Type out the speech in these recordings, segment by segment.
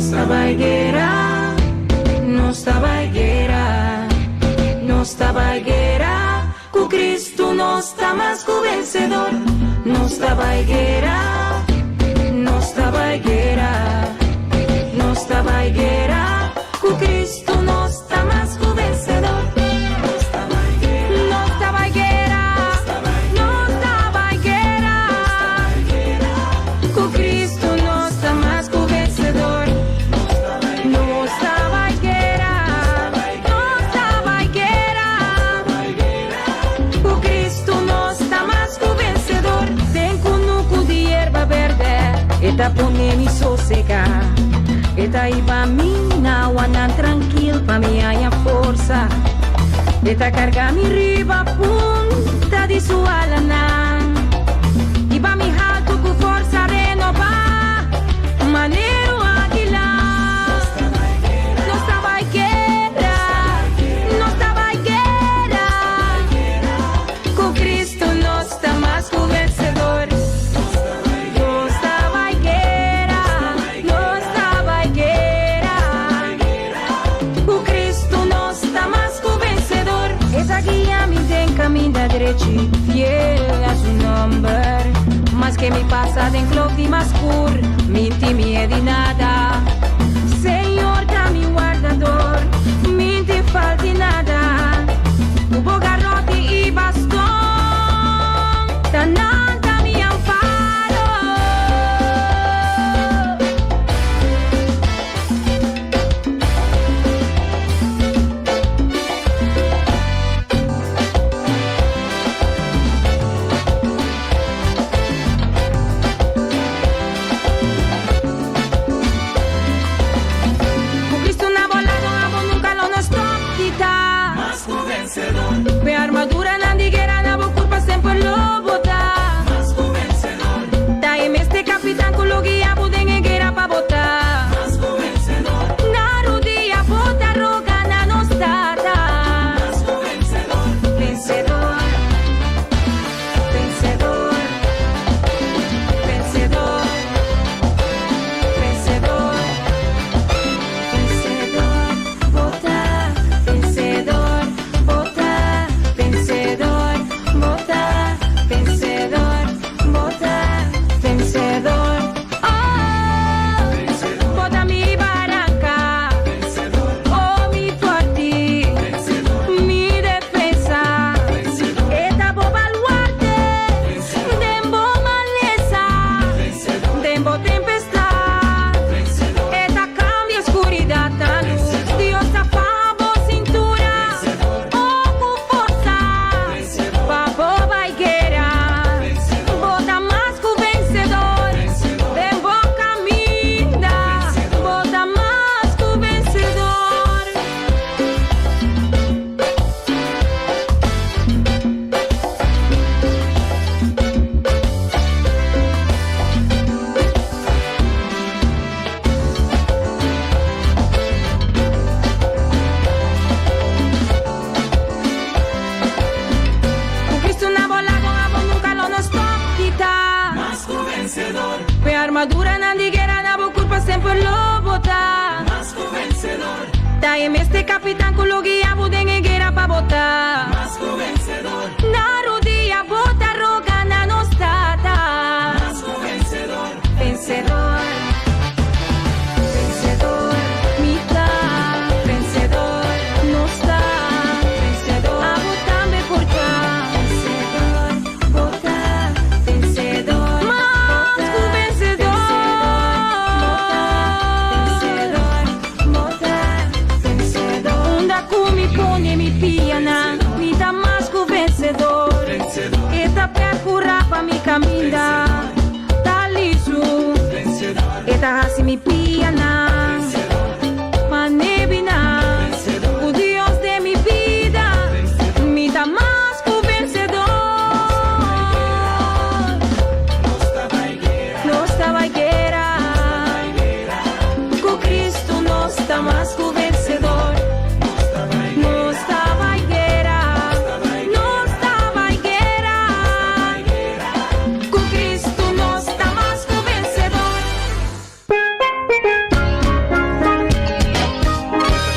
Nos ta bai guera, nos ta bai guera, nos ta bai guera, ku Kristu nos ta mas ku vensedor. Nos ta bai guera, nos ta bai guera, nos ta bai guera, ku Kristu nos ta mas ku vensedor. Nos ta bai guera, nos ta bai guera, nos ta bai guera, ku Kristu nos ta mas ku vensedor. Nos ta bai guera, nos ta bai guera, ku Kristu nos ta mas ku vensedor. Den kunuku di yerba bèrdè, E ta pone mi sosegá. E ta hiba mi na awanan trankil pa mi haña forsa. E ta karga mi riba punta di su alanan. Hiba mi haltu ku forsa renobá, manera un águila. Nos ta bai guera, nos ta bai guera. Ku Kristu nos ta mas ku vensedor. Nos ta bai guera, nos ta bai guera. Ku Kristu nos ta mas ku vensedor. E ta guia mi den kaminda drechi, fiel na su nòmber. Maske mi pasa den klof di mas skur, mi n' tin miedu di nada. Señor ta mi wardador, mi n' tin falta di nada. Ku bo garoti i baston, ta nan ta mi amparo. Ku Kristu na bo lado, abo nunka lo no stòp di ta. Mas ku vensedor. Ku e armaduranan di guera na bo kurpa semper lo bo ta. Mas ku vensedor. Ta e mester kapitan ku lo guia bo den e guera pa bo ta. Mas ku vensedor. Na rudia bo ta roga na nos Tata. Mas ku vensedor. Vensedor, vensedor, vensedor, vensedor, vensedor, bo ta, vensedor, bo ta, vensedor, bo ta, vensedor, bo ta, vensedor. Oh, bo ta mi baranka, oh mi fuerte, mi defensa. E ta bo baluarte, den bo malesa, den bo tempestat. E ta kambia skuridat na lus. Dios ta faha bo sintura, oh ku forsa pa bo bai guera. Bo ta mas ku vensedor, den bo kaminda. Bo ta mas ku vensedor. Ku Kristu na bo lado, abo nunka lo no stòp di ta. Mas ku vensedor. Ku e armaduranan di guera na bo kurpa semper lo bo ta. Mas ku vensedor. Ta e mester kapitan ku lo guia bo den e guera pa bo ta. Mas ku vensedor. Na rudia bo ta roga na nos Tata. Mas ku vensedor. Vensedor, vensedor, mi ta vensedor, nos ta vensedor, abo tambe por ta vensedor, bo ta vensedor, mas ku vensedor, vensedor, bo ta vensedor. Unda ku mi pone mi pianan, mi ta mas ku vensedor. E ta perkurá pa mi kaminda ta lisu. E ta hasi mi pianan manebina. Ku Dios den mi bida, mi ta mas ku vensedor. Nos ta bai guera. Ku Kristu nos ta mas ku vensedor. Nos ta bai guera. Nos ta bai guera. Ku Kristu nos ta mas ku vensedor.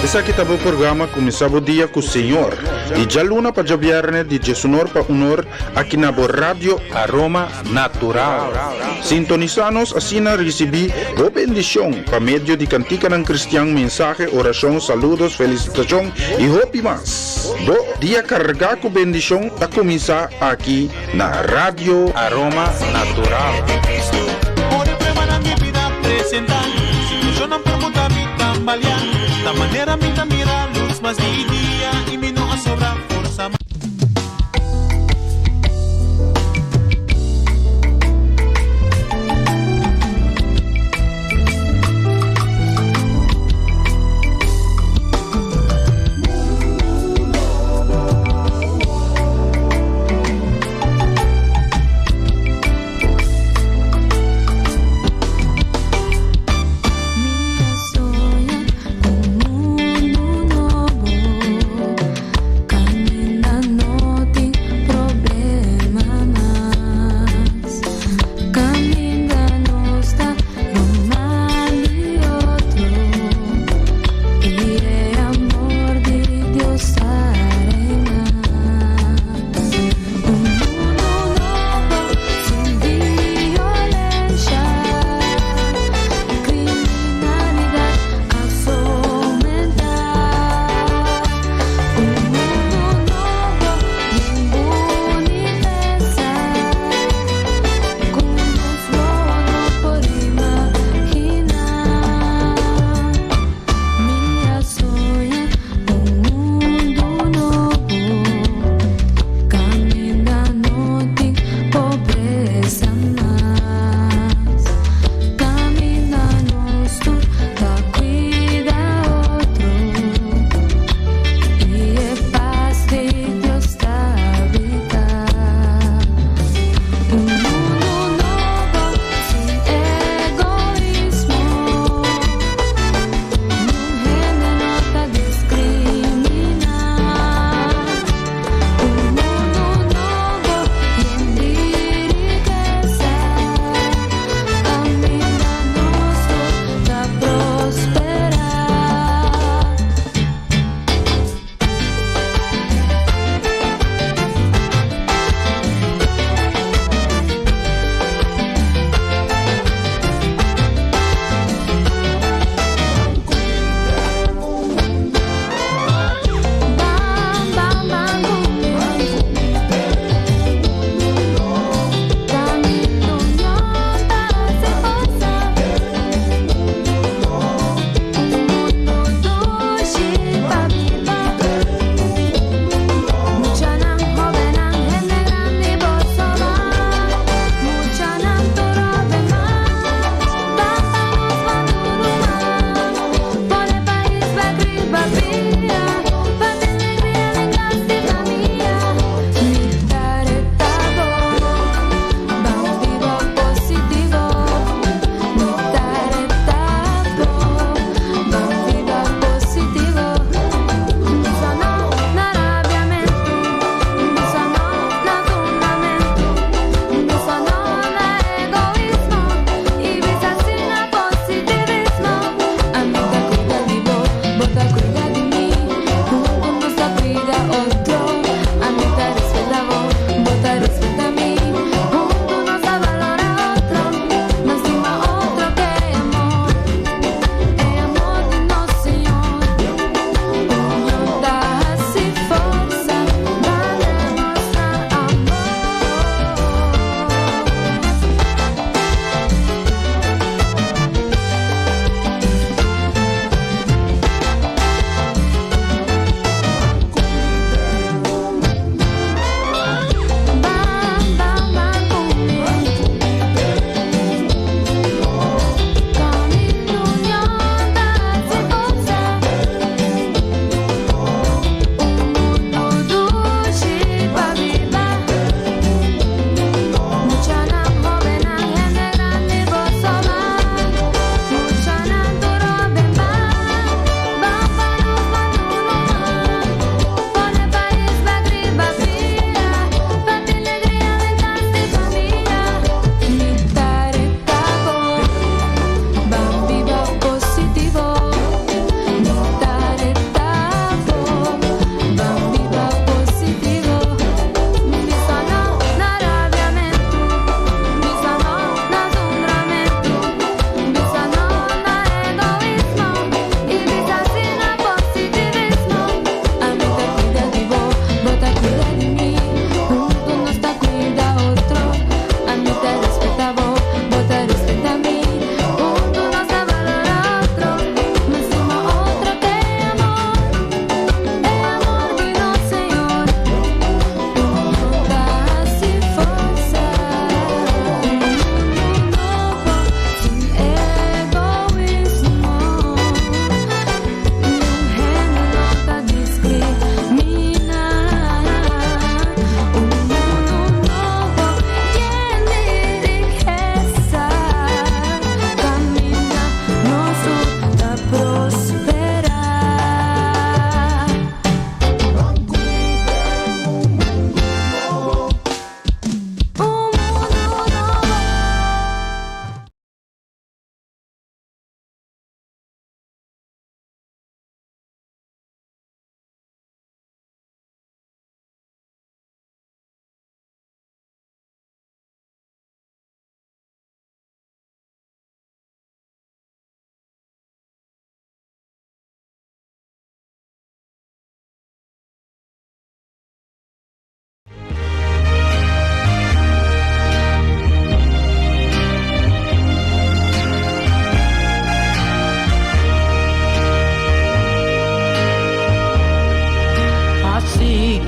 Esaki ta bo programa Kuminsá Bo Dia ku Señor, di djaluna pa djabièrnè di djesunor pa unor aki na bo Radio Aroma Natural. Sintonisá nos asina risibí bo bendishon pa medio di kantikanan kristian, mensahe, orashon, saludos, felisitashon i hopi mas. Bo dia kargá ku bendishon ta kuminsá aki na Radio Aroma Natural. Mi a soña un mundu nobo.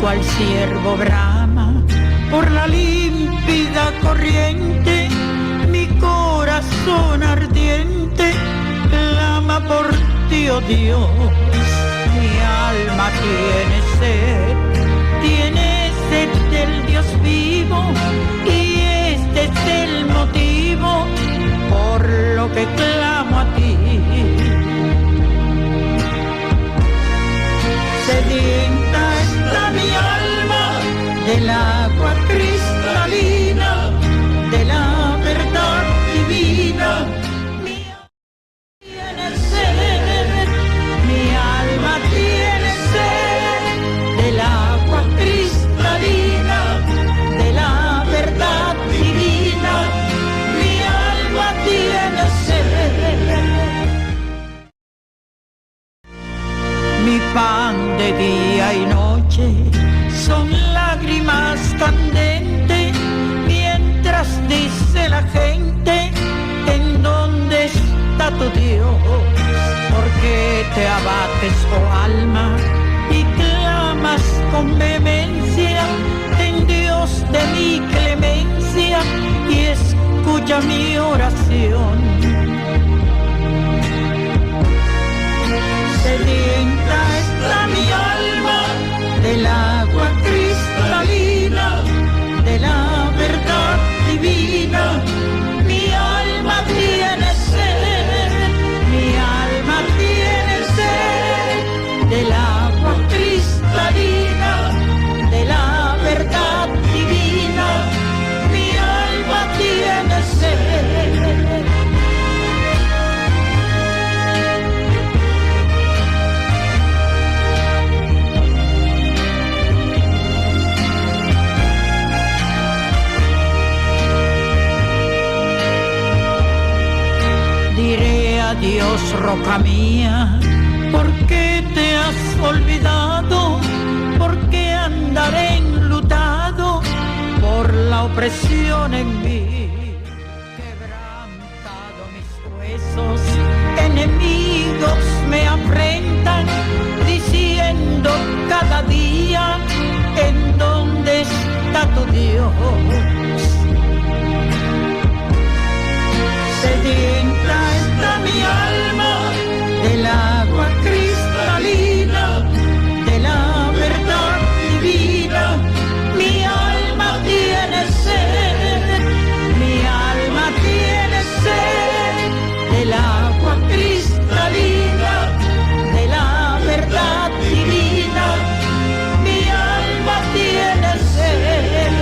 Cual ciervo brama por la límpida corriente, mi corazón ardiente clama por ti, oh Dios. Mi alma tiene sed, tiene sed del Dios vivo, y este es el motivo por lo que clamo a ti. Sedienta está mi alma del agua cristalina, de la verdad divina. Mi tiene sed, mi alma tiene sed del agua cristalina, de la verdad divina. Mi alma tiene sed. Mi pan de día y noche son lágrimas candentes, mientras dice la gente, ¿en dónde está tu Dios? ¿Por qué te abates, oh alma, y clamas con vehemencia? Ten Dios de mi clemencia y escucha mi oración. Sedienta está mi alma del agua cristalina, de la verdad divina. Mi alma tiene sed, mi alma tiene sed del agua cristalina, de la verdad divina. Mi alma tiene sed. Diré a Dios, roca mía, ¿por qué te has olvidado? ¿Por qué andaré enlutado por la opresión en mí? Quebrantado mis huesos, enemigos me afrentan, diciendo cada día, ¿en dónde está tu Dios? Sedienta está mi alma del agua cristalina, de la verdad divina. Mi alma tiene sed, mi alma tiene sed del agua cristalina, de la verdad divina. Mi alma tiene sed.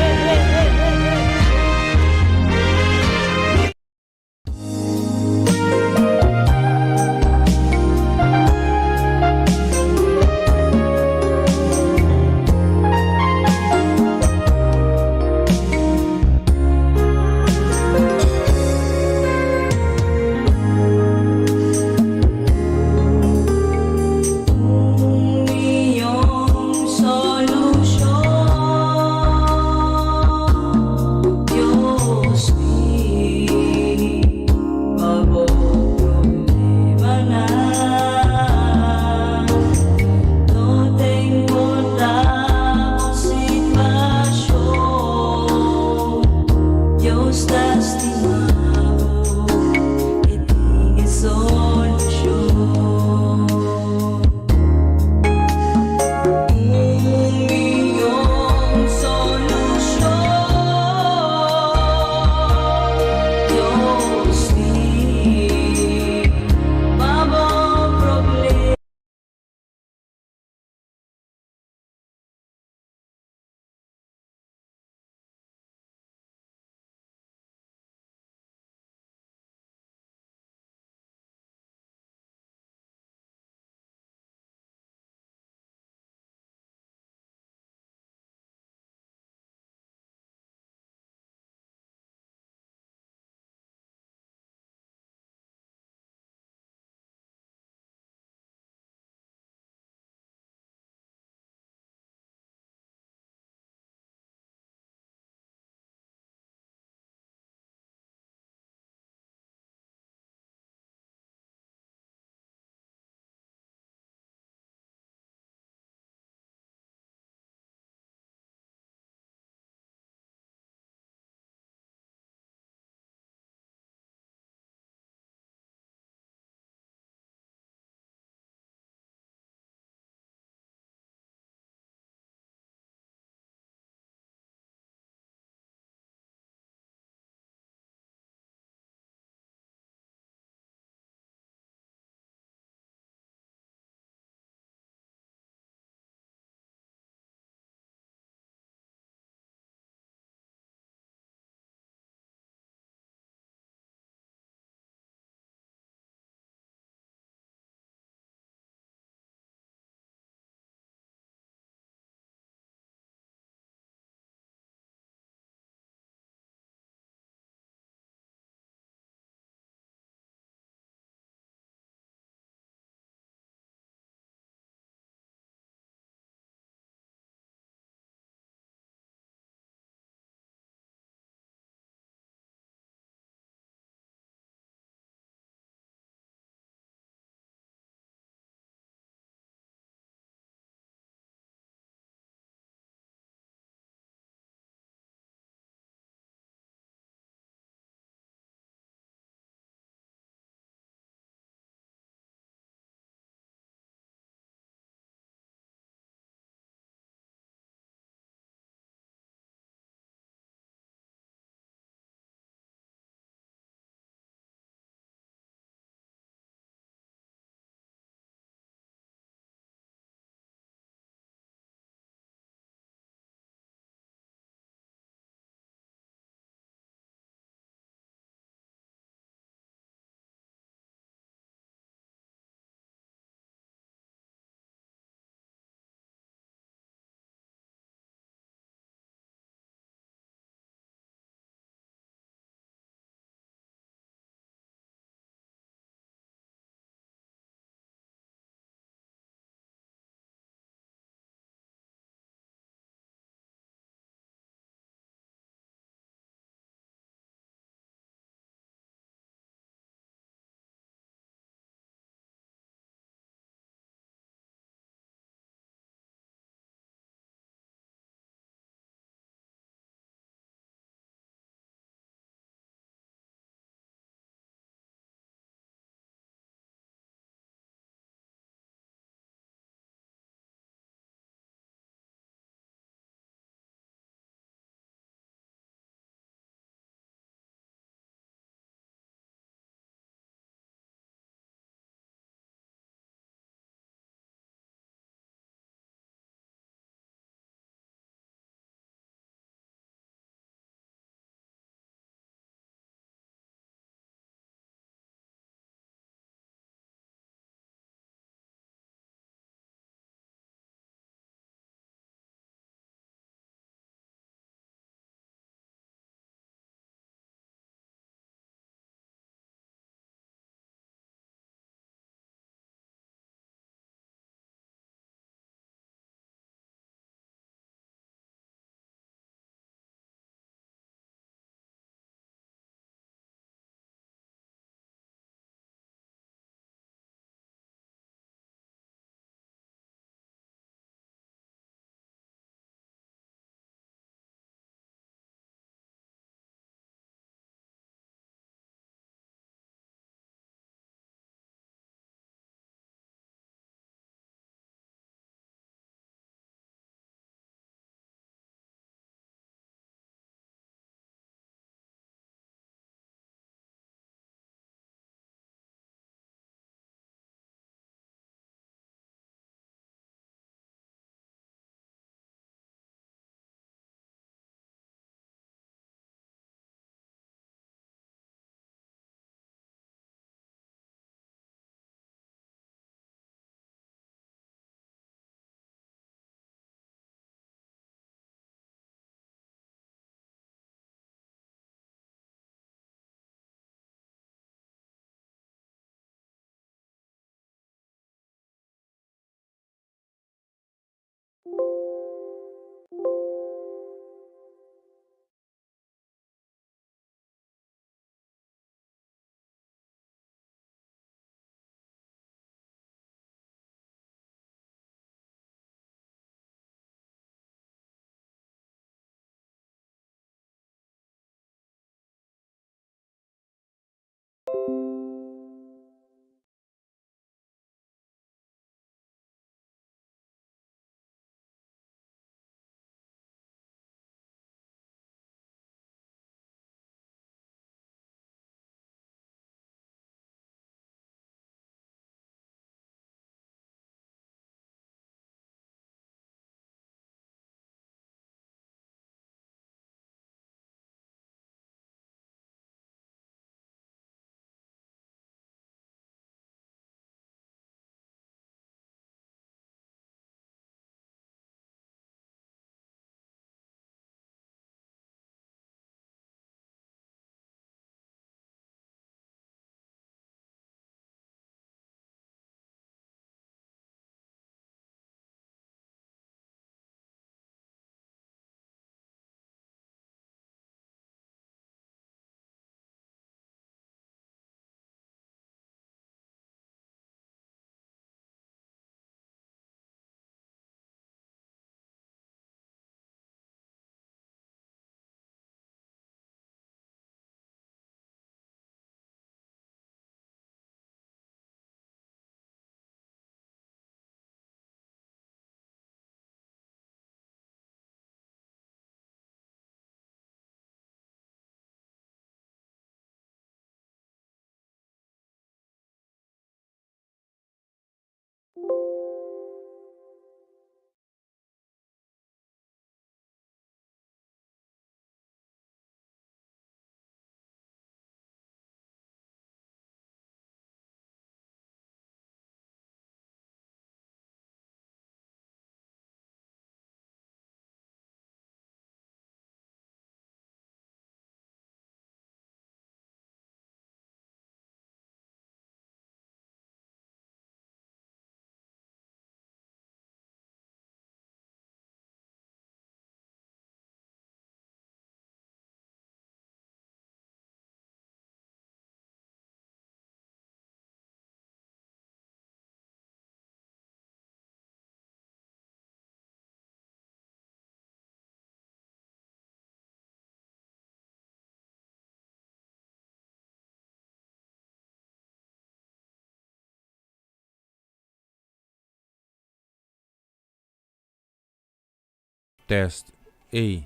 Test. Ey.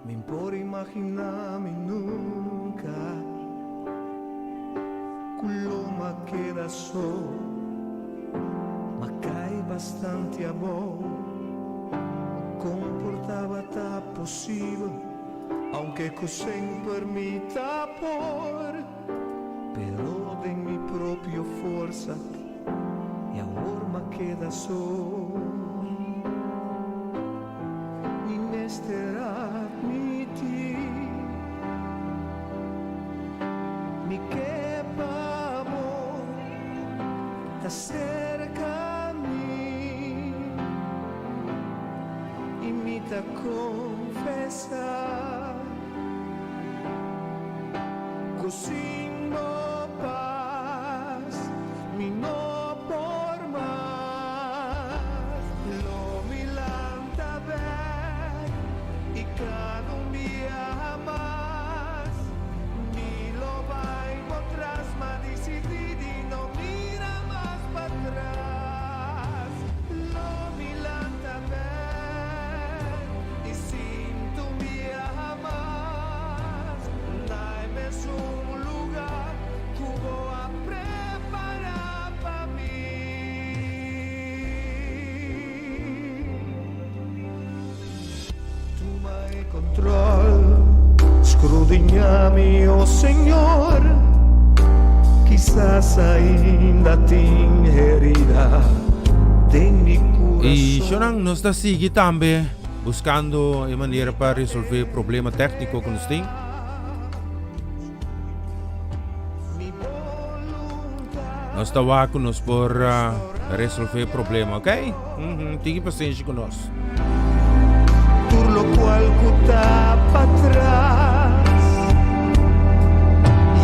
Mi por imaginá mi nunka ku lo m'a keda so. M'a kai bastante abou. Kon por tabata posibel, aunke ku semper mi ta por. Pero den mi propio forsa i awor m'a keda so. Mi mester admití mi ke pa bo ta serka mi i mi ta konfesá ku sin bo pas mi no por mas. Lo mi lanta bek i kada un biaha mas mi lo bai bo tras, ma disidí di no mira mas patras. Lo mi lanta bek i sinti un biaha mas na e mesun lugá ku bo a prepará pa mi. Tuma e control, scrudiña mi, oh Señor, Kisas ainda tin herida den mi I curason. shonan nos ta sigui tambe buscando e manera pa resolve problema tecnico cu nos tin. Nos ta wak ku nos por uh, resolve e problema, ok? Mm -hmm. Tiki pasenshi ku nos. Tur lo cual ku ta patras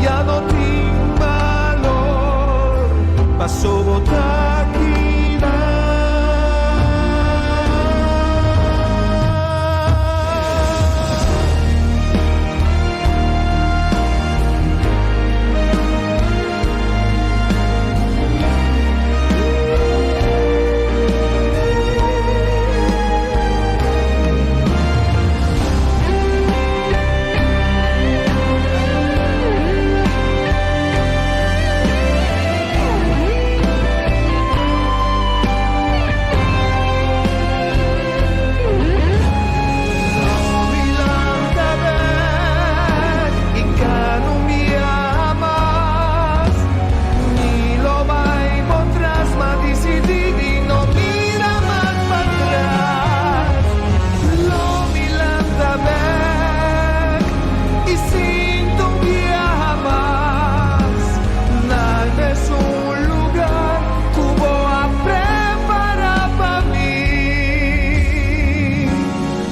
ya no tin valor, paso bo ta kida.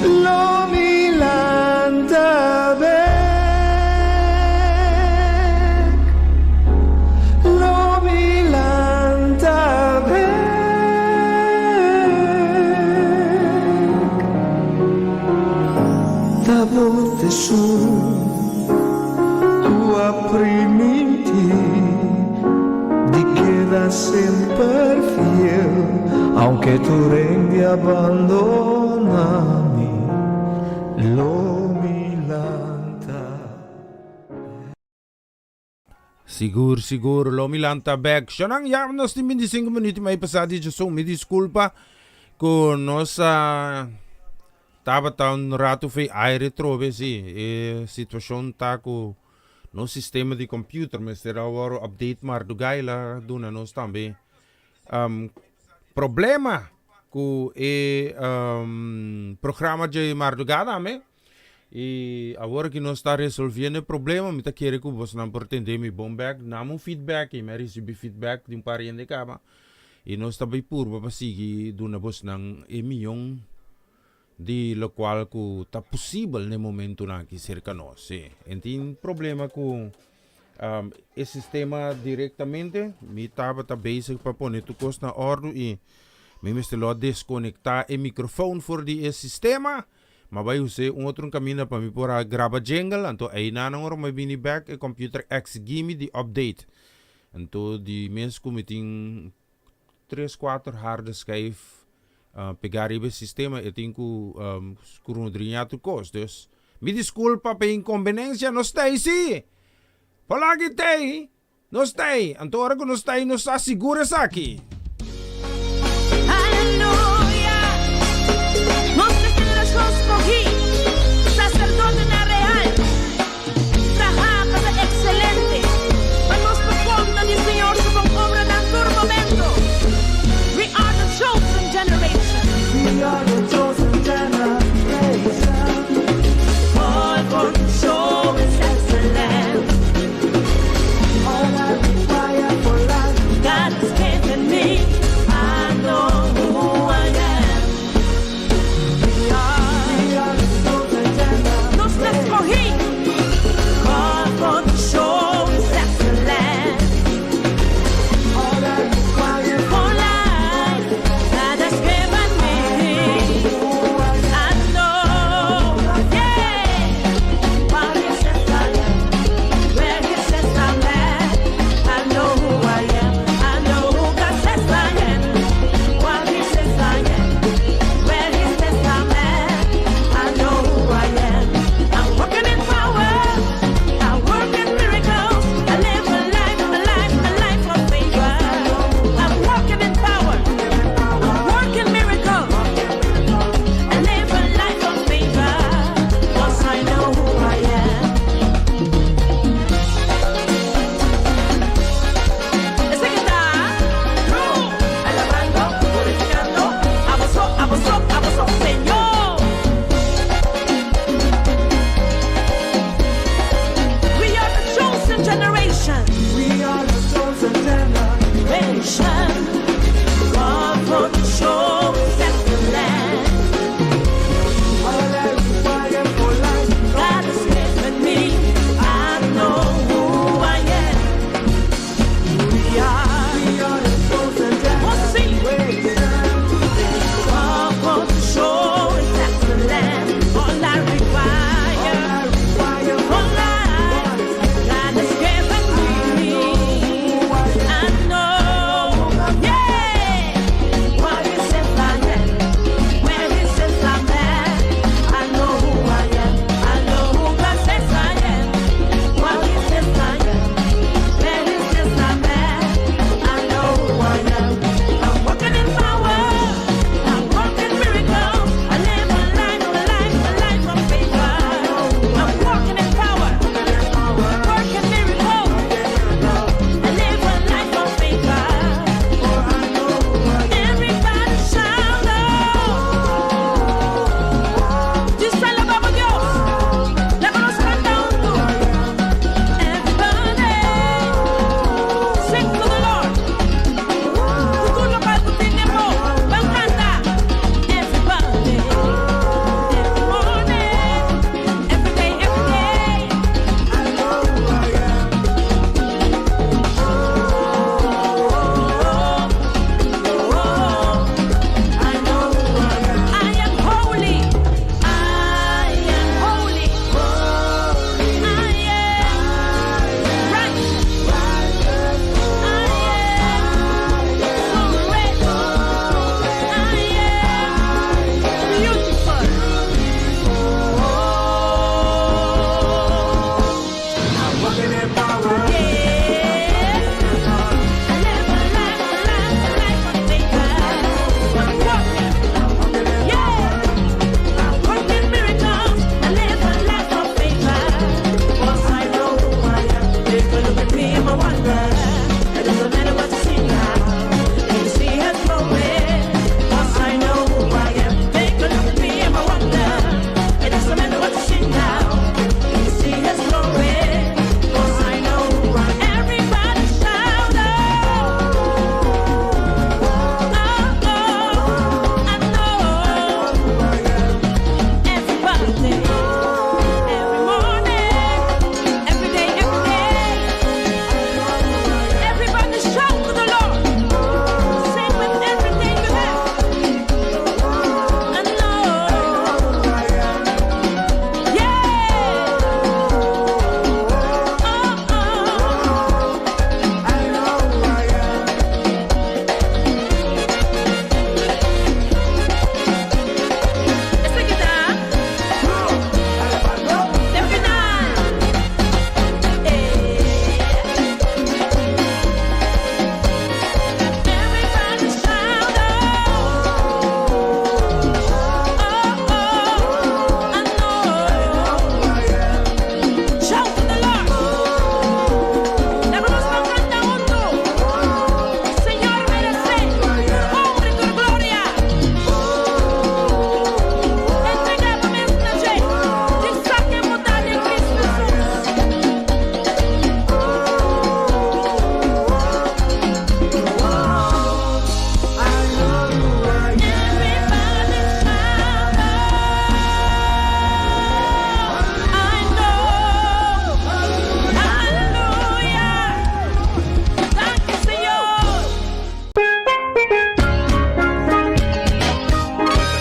Lo mi lanta bek, lo mi lanta bek. Ta bo t'esun ku a primintí di keda semper fiel, aunke tur hende a bandona mi, lo mi lanta. Sigur sigur lo mi lanta bek. Shonan ya nos tin 25 minuut y mei pasa di djason. Mi disculpa cu nos a tabata un rato fei aire trobe si. E situacion ta cu nos sistema di computer mester a wòrdu update mardugai la duna nos tambe problema cu e programa dje marduga tambe. Y awor ki nos ta resolviendo e problema, mi ta kere ku bosnan por tende mi bon bek. Dame un feedback y mi a ricibi feedback di un par hende kaba. Y nos ta bay purba pa sigui duna bosnan e miyon. Di locual cu ta posibel n'e momentonan aki cerca nos. Sí, en tin problema cu e sistema directamente. Mi tabata bezig pa pone tur cos na ordo y mi mester lo a desconecta e microfoon for di e sistema. Ma bay use un otro caminda pa mi por a graba jingle. Anto eynan ora mi bini bek e computer exigi mi di update. Anto di mes cu mi tin tres cuater harde schijf pega riba e sistema e tin cu scrundriña tur cos. Dus mi disculpa pa e inconvenencia, nos ta ey si! Hola aki t'ey! Nos ta ey! Anto ora cu nos ta ey nos ta sigur esaki. Aleluya! Nos ta generashon skohí, saserdotenan real, Traha pa ta excelente, pa nos por conta di Señor su bon obranan tur momento. We are the chosen generation. We are the chosen generation. All for to show His excellence. All I require for life. God has given me.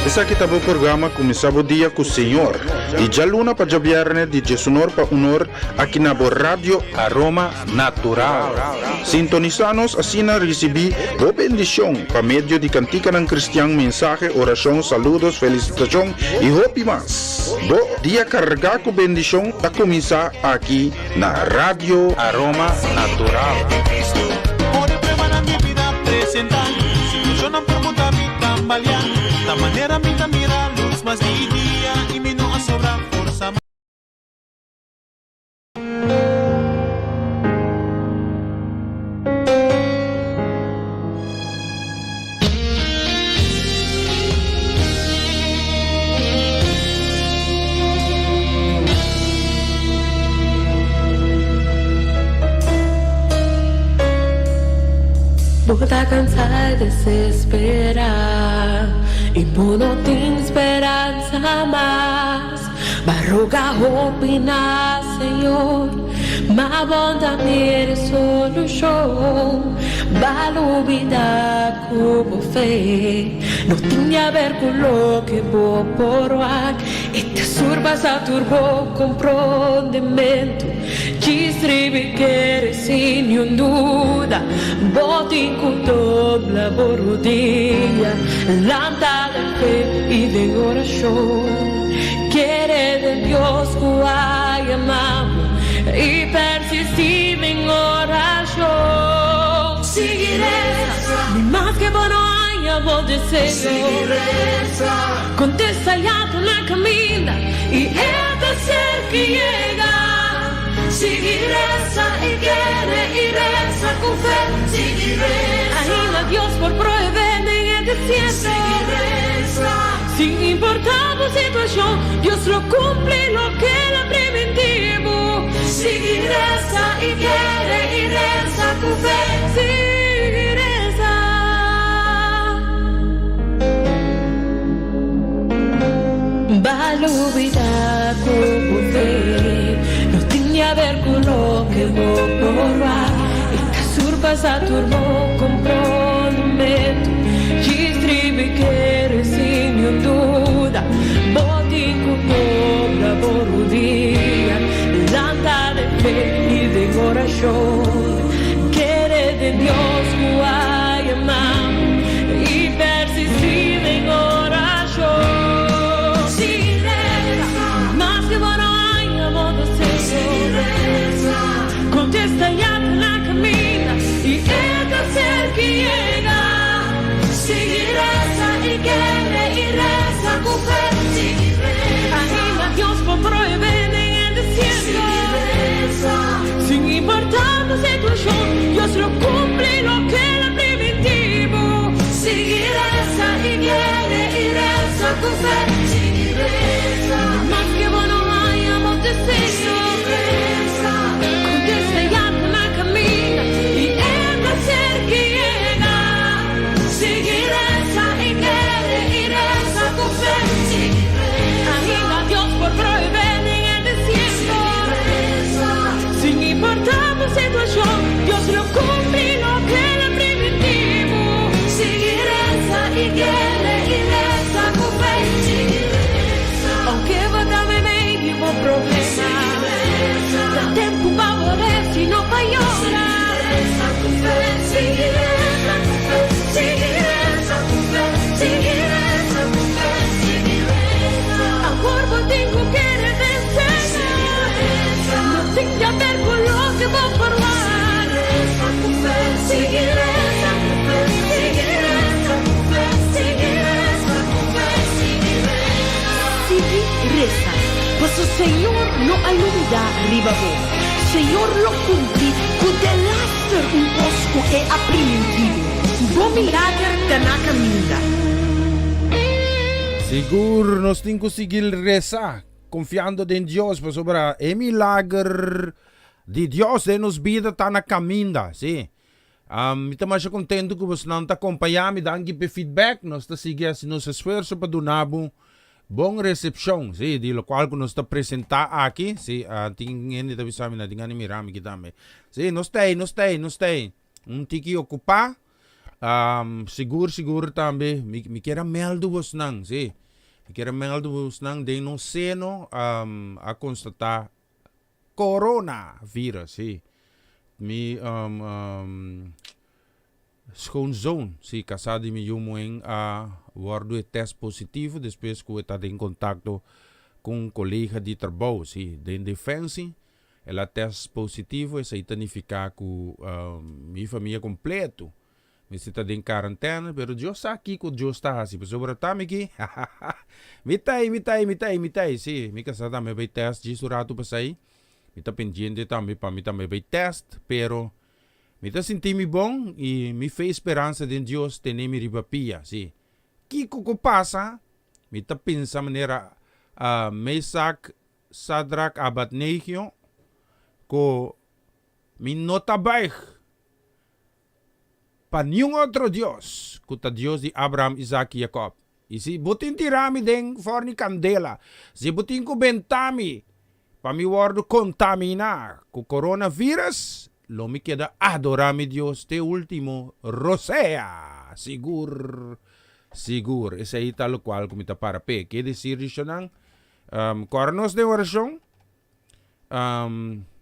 Esaki ta bo programa Kuminsá Bo Dia ku Señor, di djaluna pa djabièrnè di djesunor pa unor aki na bo Radio Aroma Natural. Sintonisá nos asina risibí bo bendishon pa medio di kantikanan kristian, mensahe, orashon, saludos, felisitashon i hopi mas. Bo dia kargá ku bendishon ta kuminsá aki na Radio Aroma Natural. Bo ta cansá y desesperá y bo no tin speransa mas. Ba roga hopi na Señor, ma bon ta mira e solucion. Ba lubida cu bo fe no tin di haber cu loke bo por wak. E ta surpasa tur bo comprondementu. Djis riba e kere sin niun duda. Bo tin cu dobla bo rudia, lanta den fe y den oracion. Kere den Dios cu a yama bo y persisti den oracion. Sigui reza, ni maske bo no haña bo deseo. Contesta ya ta na caminda y e ta cerca yega. Sigui reza y kere y reza cu fe. Sigui reza. Ainda Dios por prohibé den e desierto. Sigui reza. Sin importa bo situacion, Dios lo cumpli loke el a priminti bo. Sigui reza y kere y reza cu fe. Sigui reza. Ba lubida cu bo fe no tin di haber cu loke bo por wak. E ta surpasa tur bo comprondimento. Djis tribi kere sin niun duda. Bo tin cu dobla bo rudia. Lanta den fe y den oracion. Kere den Dios cu a yama bo y persisti den oracion. Sigui reza, maske bo no haña bo deseo. Sigui reza, contesta ya ta na caminda y e ta cerca y yega. Sigui reza y kere y reza cu fe. Sigui reza, ainda Dios por prohibé den e desierto. Sigui reza, sin importa bo situacion, Dios lo cumpli loke el a priminti bo. Sigui reza y kere y reza cu fe. Sigui reza, maske bo no haña bo deseo. Sigui reza, contesta ya ta na caminda y e ta cerca y yega. Sigui reza y kere y reza cu fe. Sigui reza, ainda Dios por prohibé den e desierto. Sigui reza, sin importa bo situacion, Dios lo cumpli loke el a priminti bo. Sigui reza y kere y reza cu fe. Sigui reza, aunke bo ta meimei di bo problema. Sigui reza, ta tempu pa bo reza y no pa yora. Sigui reza cu fe, sigui reza cu fe, sigui reza cu fe, sigui reza cu fe, sigui reza. Awor bo tin cu kere den Señor. Sigui reza, no tin di haber cu loke bo por wak. Sigui reza cu fe, sigui reza cu fe, sigui reza cu fe, sigui reza cu fe, sigui reza. Sigui reza, paso Señor no a lubida riba bo. Señor lo cumpli cu delaster un cos cu E a priminti bo. Bo milager ta na caminda. Sigur nos tin cu sigui reza, confiando den Dios, pasobra e milager di Dios den nos bida ta na caminda, si. Mi ta masha contento cu bosnan ta acompaña mi, danki p'e feedback, nos ta sigui haci nos esfuerzo pa duna bo bon recepcion, si, di locual cu nos ta presenta aki, si, tin hende ta bisa mi na tin gana di mira mi aki tambe, si, nos ta ey, nos ta ey, nos ta ey, un tiki ocupa. Um, sigur sigur tambe mi mi kier a meldu bosnan, si. Mi kier a meldu bosnan den nos seno um, a konstatá corona virus, si. Mi um, um, schoonzoon, si, kasá di mi yu muhén a wòrdu e tèst positivo despues ku e ta den kontakto ku un kolega di trabou, si, den Defensie. El a test positivo, esei ta nifiká ku mi famia kompleto mester ta den karantèna, pero Dios sa kiko Dios ta hasi, pasobra ta mi ki, mi ta ei, mi ta ei, mi ta ei, mi ta ei, sí, mi kasá tambe bai test djis un ratu pasai, mi ta pendiente tambe pa mi tambe bai test, pero mi ta sinti mi bon i mi fe i speransa den Dios tene mi riba pia, sí. Kiko ku pasa, mi ta pensa manera Mesak Sadrak Abadnegio ku mi no ta buig pa niun otro dios ku ta Dios di Abraham, Isaac i Jacob. I si bo tin tira mi den forni kandela, si bo tin ku benta mi pa mi wòrdu kontaminá ku koronavirus, lo mi keda adorá mi Dios te último rosea. Sigur, sigur, esei ta lokual ku mi ta para p'e. Ke desir di shonnan? Kòrda nos den orashon.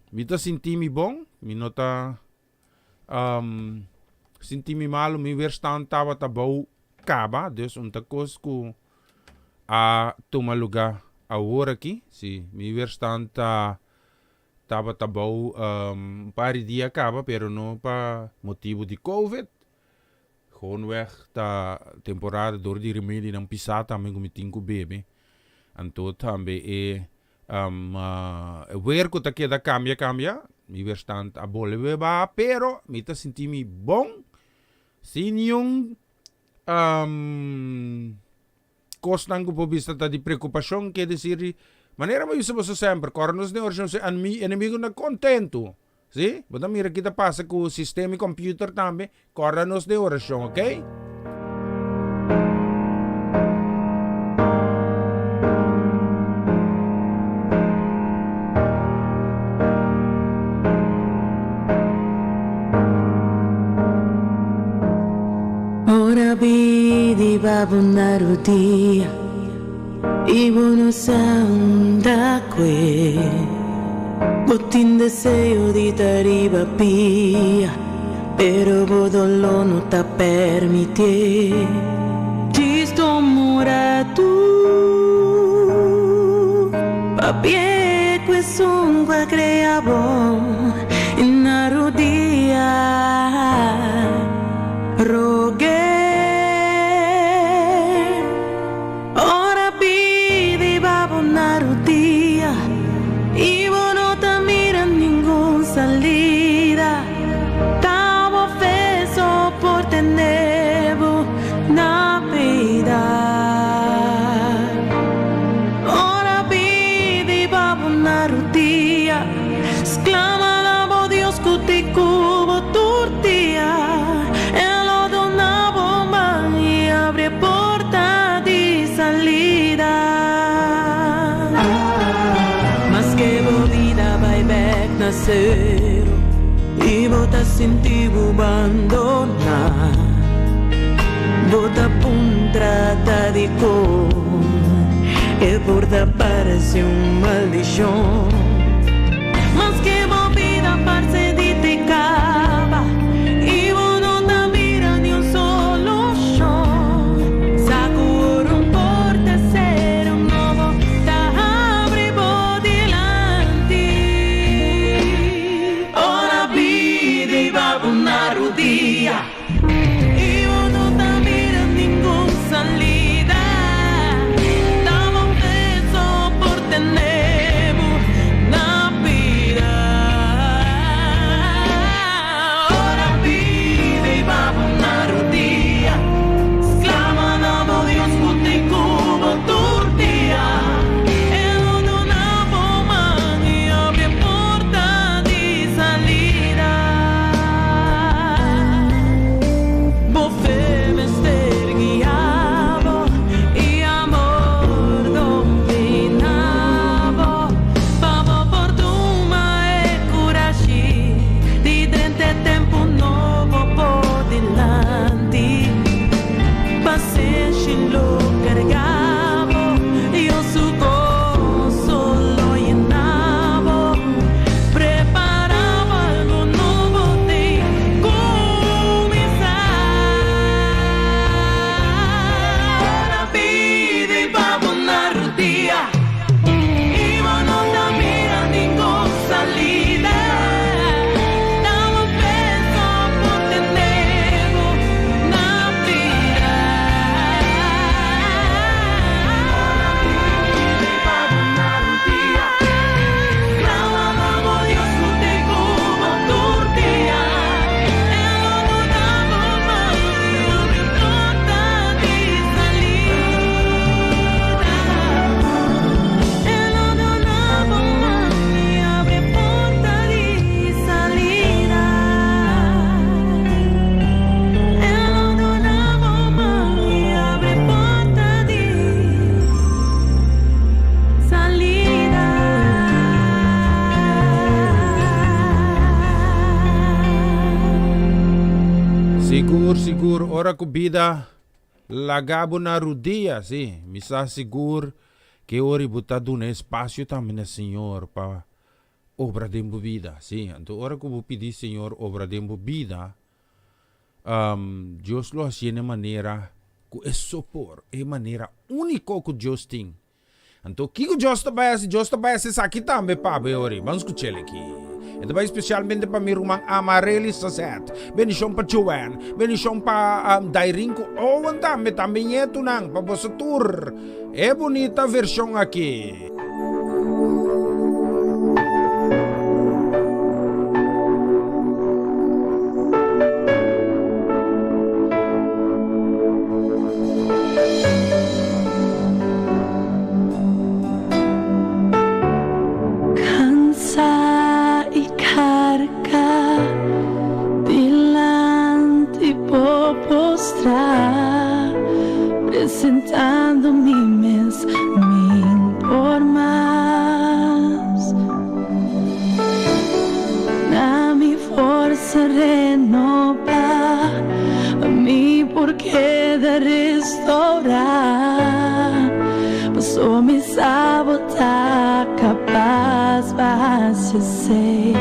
Mi ta sinti mi bon, mi no ta sinti mi malu, mi weerstand tabata bou kaba, dus un ta kos ku a tuma lugá awor aki. Si, mi weerstand ta tabata bou un par di dia kaba, pero no pa motibu di covid. Gewoonweg ta temporada dor di remedinan pisá tambe ku mi tin ku bebe. Anto tambe e weer ku ta keda kambia kambia, mi weerstand a bolbe baha, pero mi ta sinti mi bon sin niun kosnan ku por bisa ta di preokupashon. Ke desir di manera mi bisa boso semper, kòrda nos den orashon si enemigunan kontentu. Sí, bo ta mira ki ta pasa ku sistema i computer tambe. Kòrda nos den orashon, ok? Ora bidi ba bo na rudia i bo no sa unda kue. Bo tin deseo di ta riba pia, pero bo doló no ta permitié. Djis tuma un ratu papia ku esun ku a krea bo i na rudia rog'é. Ora pidi pa bo na rudia i bo no ta mira ningun salida, ta bo fe so por tene bo na bida. Ora pidi pa bo na rudia, sklama na bo Dios ku ti ku bo tur dia, E lo duna bo man i abri e porta di salida. Maske bo bida bai bek na sero i bo ta sinti bo bandoná, bo ta puntra ta dikon e por ta parse un maldishon. Maske bo bida parse di te kaba i bo no ta mira ni un solushon, sa ku ora un porta sera un nobo ta habri bo dilanti. Ora bida i ba bo na rudia. I bo no ta mira ningun salida. Ta bo fe so por tene bo na bida. Sigur, sigur, ora ku bida laga bo na rudia, si, mi sa sigur ke ora bo ta duna espasio tambe na Señor pa obra den bo bida, si. Anto ora ku bo pidi Señor obra den bo bida, Dios lo hasié na e manera ku e so por, e manera úniko ku Dios tin. Anto kiko Dios ta bai hasi? Dios ta bai hasi esaki tambe pa bo e ora ei. Ban skuch'el aki. E ta bai spesialmente pa mi ruman Amarely Sazet. Bendishon pa Joanne. Bendishon pa Dairin ku Owen tambe, tambe ñetunan, pa boso tur. E bunita vershon aki. Cansa y carga dilanti bo postra, presentando mi mes min por mas. Na mi forsa renoba, pa mi por keda restaura. Paso mi sa bo ta kapas pa hasi esei.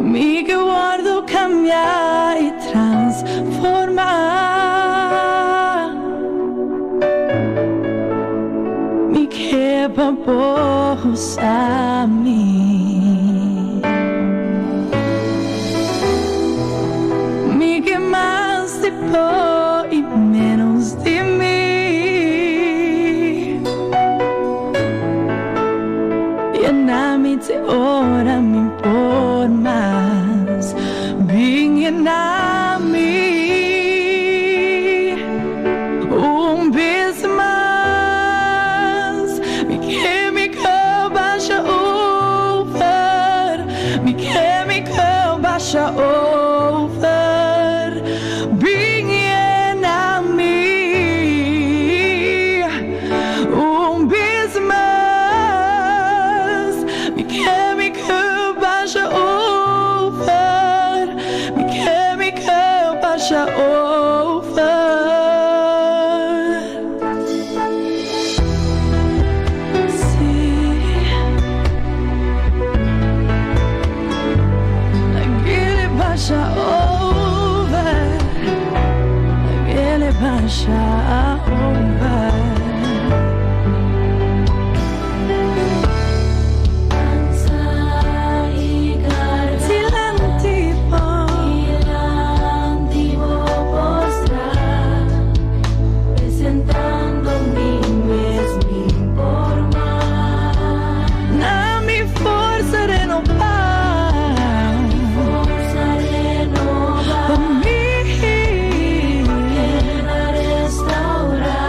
Mi ke wòrdu kambiá i transformá. Mi ke pa bo usa mi. Mi ke mas di bo i ménos di mi. Yena mi te ora mi por mas. Bin yena mi un bes mas. Mi ke mi ke basha over. Mi ke mi ke basha over. Bin yena mi un bes mas. Mi ke mi ke basha over. Mi ke mi ke basha over. Sí. Lag'e basha over. Lag'e basha over. Dilanti bo. Dilanti bo postra, presentando mi mes mi por mas. Na mi forsa renobá. Forsa renobá. Pa mi. Keda restaurá.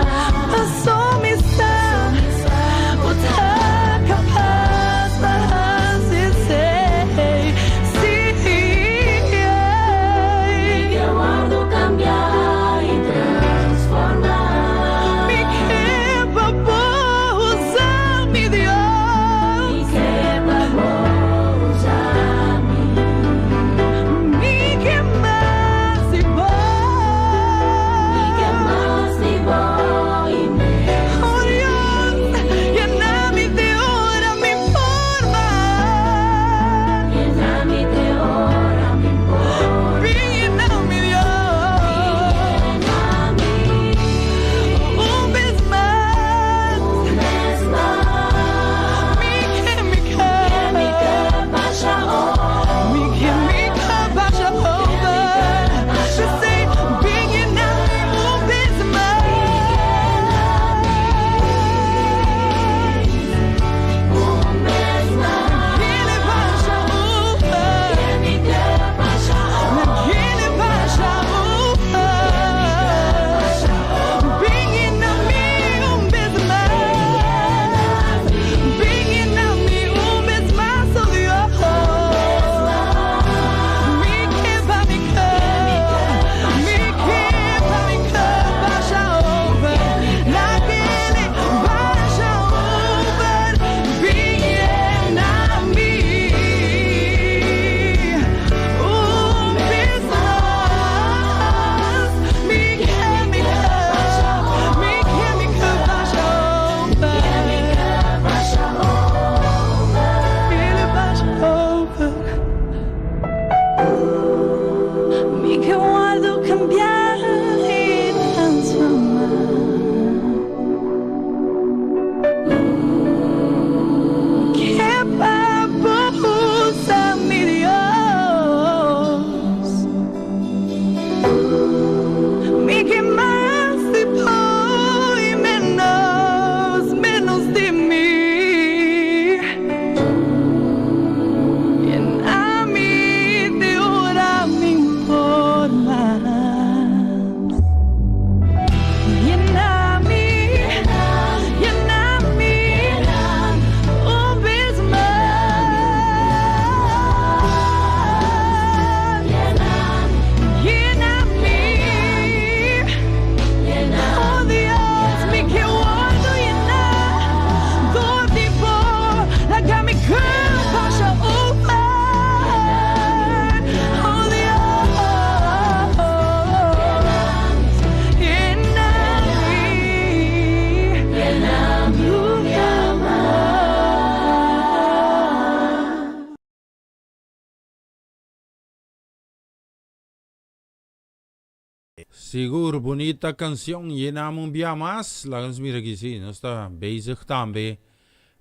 Sigur bunita cancion yena mi un bia mas laga nos mira aki si nos ta bezig tambe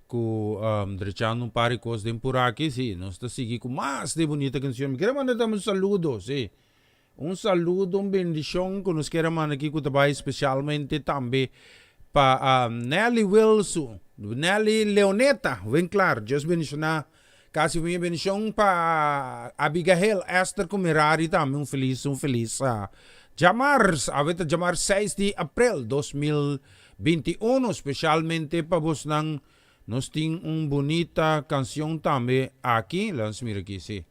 cu drechando un par di cos den pur aki si nos ta sigui cu mas di bunita cancion mi kere manda tambe un saludo si un saludo un bendicion cu nos kere manda aki cu ta bay specialmente tambe pa Nelly Wilson Nelly Leoneta Winklaar Dios bendiciona Casi un bendicion pa Abigail, Esther cu Merari tambe un feliz un feliz djamars. Awe ta djamars 6 di april 2021 specialmente pa bosnan nos tin un bunita cancion tambe aki. Laat nos mira aki si.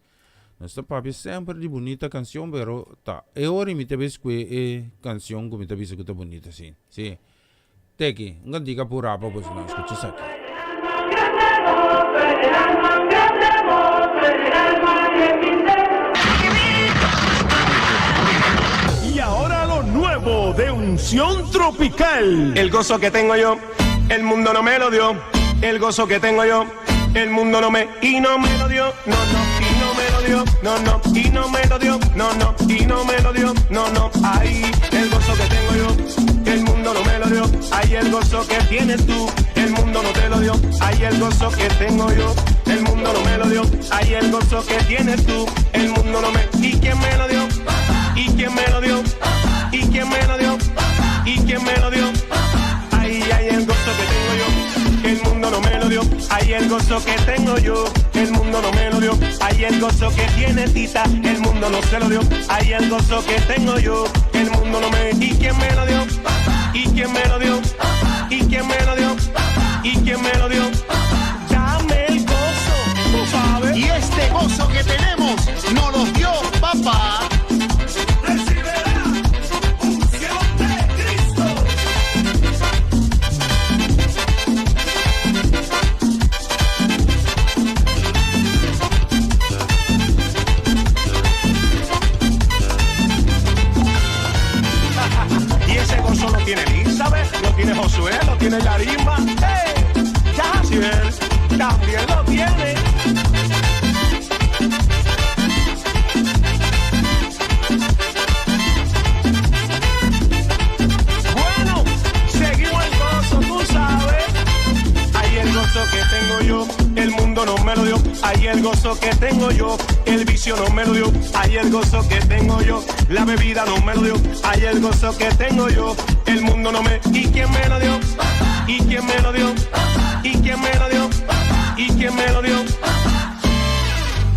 Nos ta papia semper di bunita cancion pero ta e ora mi ta bay scoe e cancion cu mi ta bisa cu ta bunita si. Si. Teki, un cantica purá pa bosnan scucha esaki. Y ahora lo nuevo de Unción Tropical. El gozo que tengo yo, el mundo no me lo dio. El gozo que tengo yo, el mundo no me y no me lo dio. No, no, y no me lo dio. No, no, y no me lo dio. No, no, y no me lo dio. No, no, ay, el gozo que tengo yo, el mundo no me lo dio. Ay, el gozo que tienes tú, el mundo no te lo dio. Ay, el gozo que tengo yo, el mundo no me lo dio. Ay, el gozo que tienes tú, el mundo no me. ¿Y quién me lo dio? ¿Y quién me lo dio? ¿Y quién me lo dio? ¿Y quién me lo dio? Ay, ay, el gozo que tengo yo, el mundo no me lo dio. Ay, el gozo que tengo yo, el mundo no me lo dio. Ay, el gozo que tiene Tita, el mundo no se lo dio. Ay, el gozo que tengo yo, el mundo no me. ¿Y quién me lo dio? ¿Y quién me lo dio? ¿Y quién me lo dio? ¿Y quién me lo dio? Dame el gozo, tú sabes. Y este gozo que tenemos nos lo dio papá. Y ese gozo lo tiene Elizabeth, lo tiene Josué, lo tiene Yarima. ¡Hey! Yaciel también lo tiene. Bueno, seguimos el gozo, tú sabes. Ay, el gozo que tengo yo, el mundo no me lo dio. Ay, el gozo que tengo yo, el vicio no me lo dio. Ay, el gozo que tengo yo, la bebida no me lo dio. Ay, el gozo que tengo yo, el mundo no me. ¿Y quién me lo dio? ¿Y quién me lo dio? ¿Y quién me lo dio? ¿Y quién me lo dio?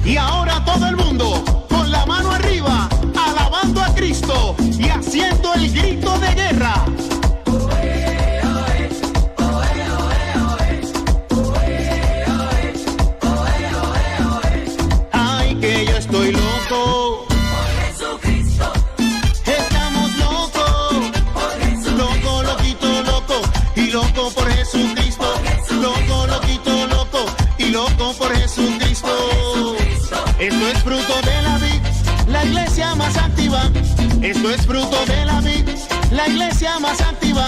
Y ahora todo el mundo, con la mano arriba, alabando a Cristo y haciendo el grito de guerra. Ay, que yo estoy loco. Por Jesucristo. Estamos locos. Por Jesucristo. Loco, loquito, loco. Y loco por Jesucristo. Loco, loquito, loco. Y loco por Jesucristo. Esto es fruto de la vid, la iglesia más activa. Esto es fruto de la vid, la iglesia más activa.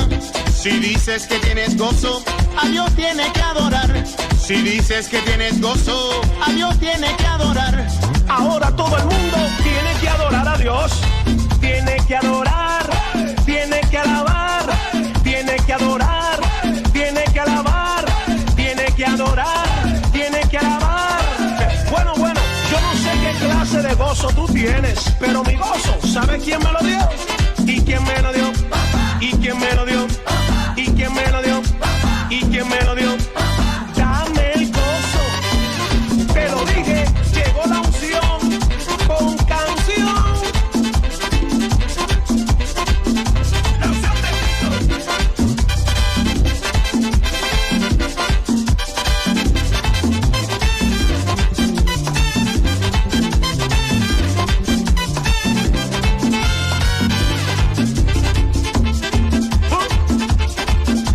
Si dices que tienes gozo, a Dios tiene que adorar. Si dices que tienes gozo, a Dios tiene que adorar. Ahora todo el mundo tiene que adorar a Dios. Tiene que adorar, tiene que alabar, tiene que adorar, tiene que alabar, tiene que adorar, tiene que alabar. Bueno, bueno, yo no sé qué clase de gozo tú tienes, pero mi gozo, ¿sabes quién me lo dio? ¿Y quién me lo dio? ¿Y quién me lo dio? ¿Y quién me lo dio? ¿Y quién me lo dio? Dame el gozo. Te lo dije, llegó la unción con canción. La unción de Cristo.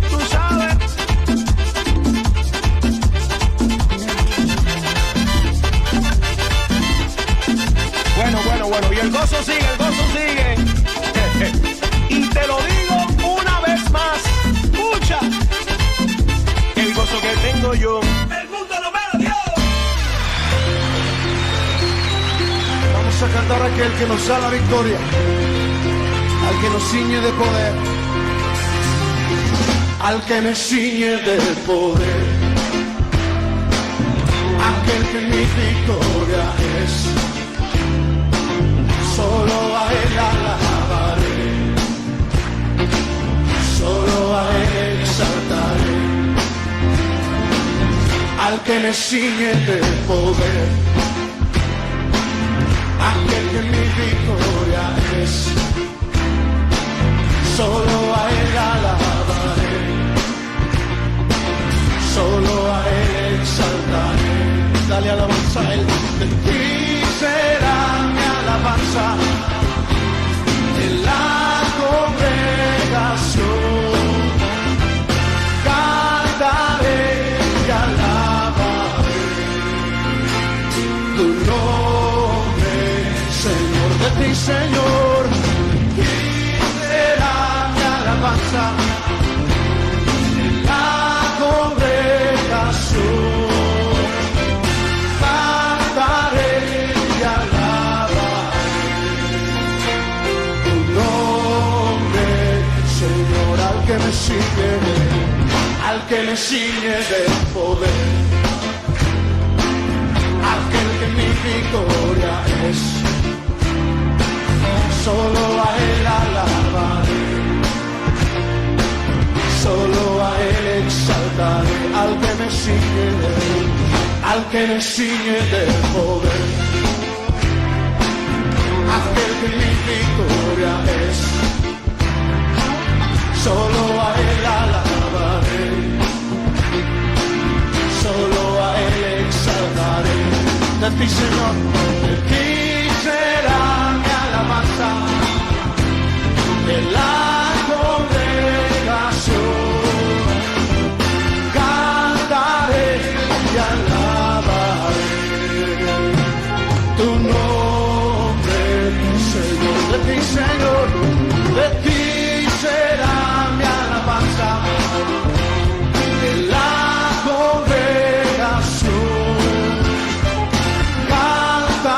Tú sabes. Bueno, bueno, bueno. Y el gozo sigue, el gozo sigue. Y te lo digo una vez más. Escucha. El gozo que tengo yo. El mundo no me lo dio. Vamos a cantar a aquel que nos da la victoria. Al que nos ciñe de poder, al que me ciñe de poder, aquel que mi victoria es, solo a él alabaré, solo a él exaltaré, al que me ciñe de poder, aquel que mi victoria es, solo a él alabaré, solo a él exaltaré. Dale alabanza a él, de ti será mi alabanza en la congregación. Cantaré y alabaré tu nombre, Señor, de ti, Señor, y será mi alabanza en la congregación. Cantaré y alabaré tu nombre, Señor, al que me sigue, al que me ciñe de poder, aquel que mi victoria es, solo a él alabaré, solo a él exaltaré, al que me ciñe, al que me ciñe de poder, aquel que mi victoria es, solo a él alabaré, solo a él exaltaré. De ti, Señor, de ti será mi alabanza de la congregación. Cantaré y alabaré tu nombre, Señor, de ti, Señor, de ti será mi alabanza de la congregación. Cantaré.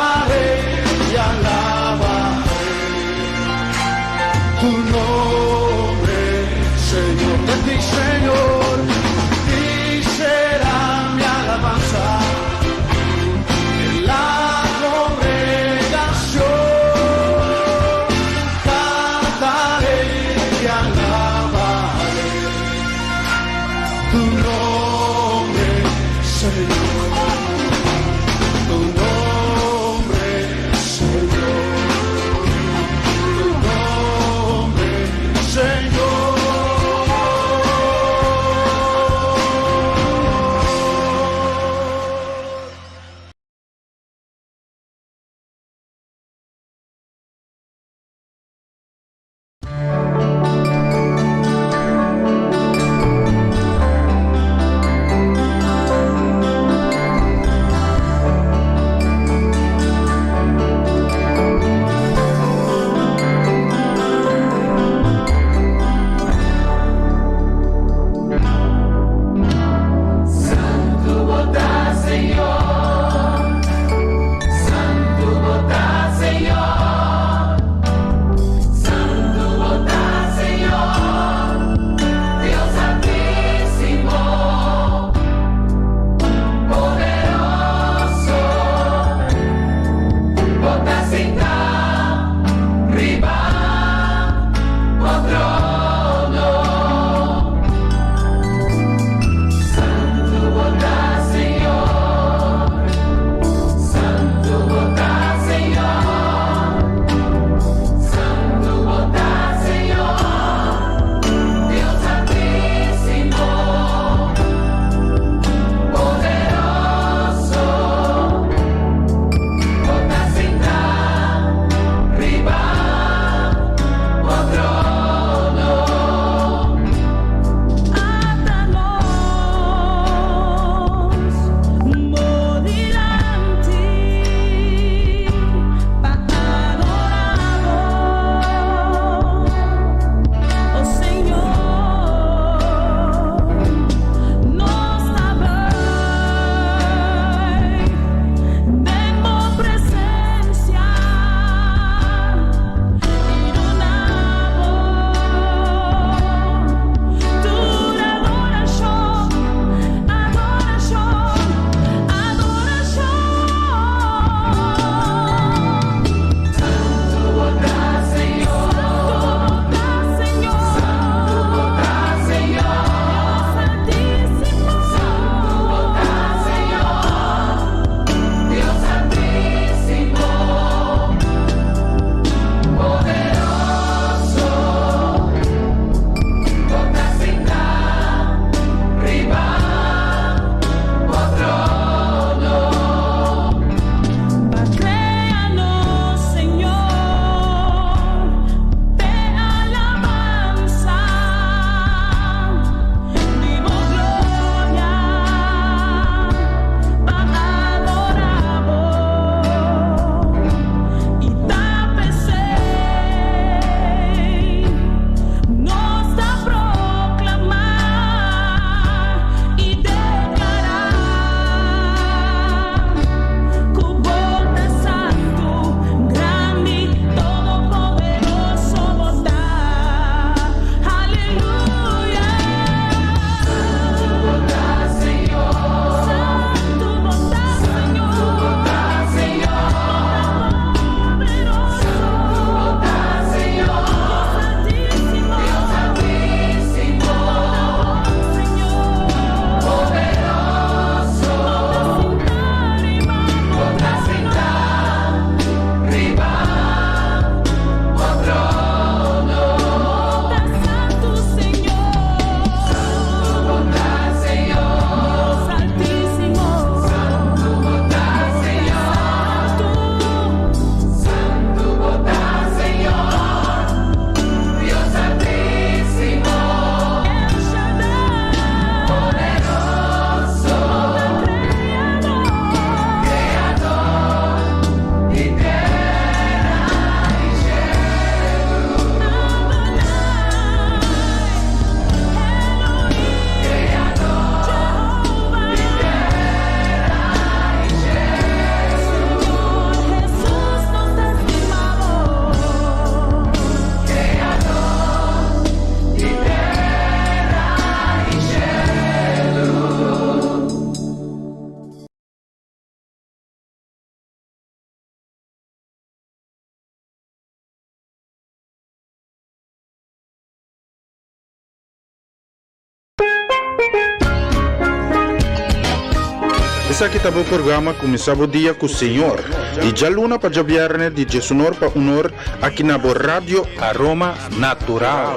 Esaki ta bo programa Kuminsá Bo Dia ku Señor, di djaluna pa djabièrnè di djesunor pa unor aki na bo Radio Aroma Natural.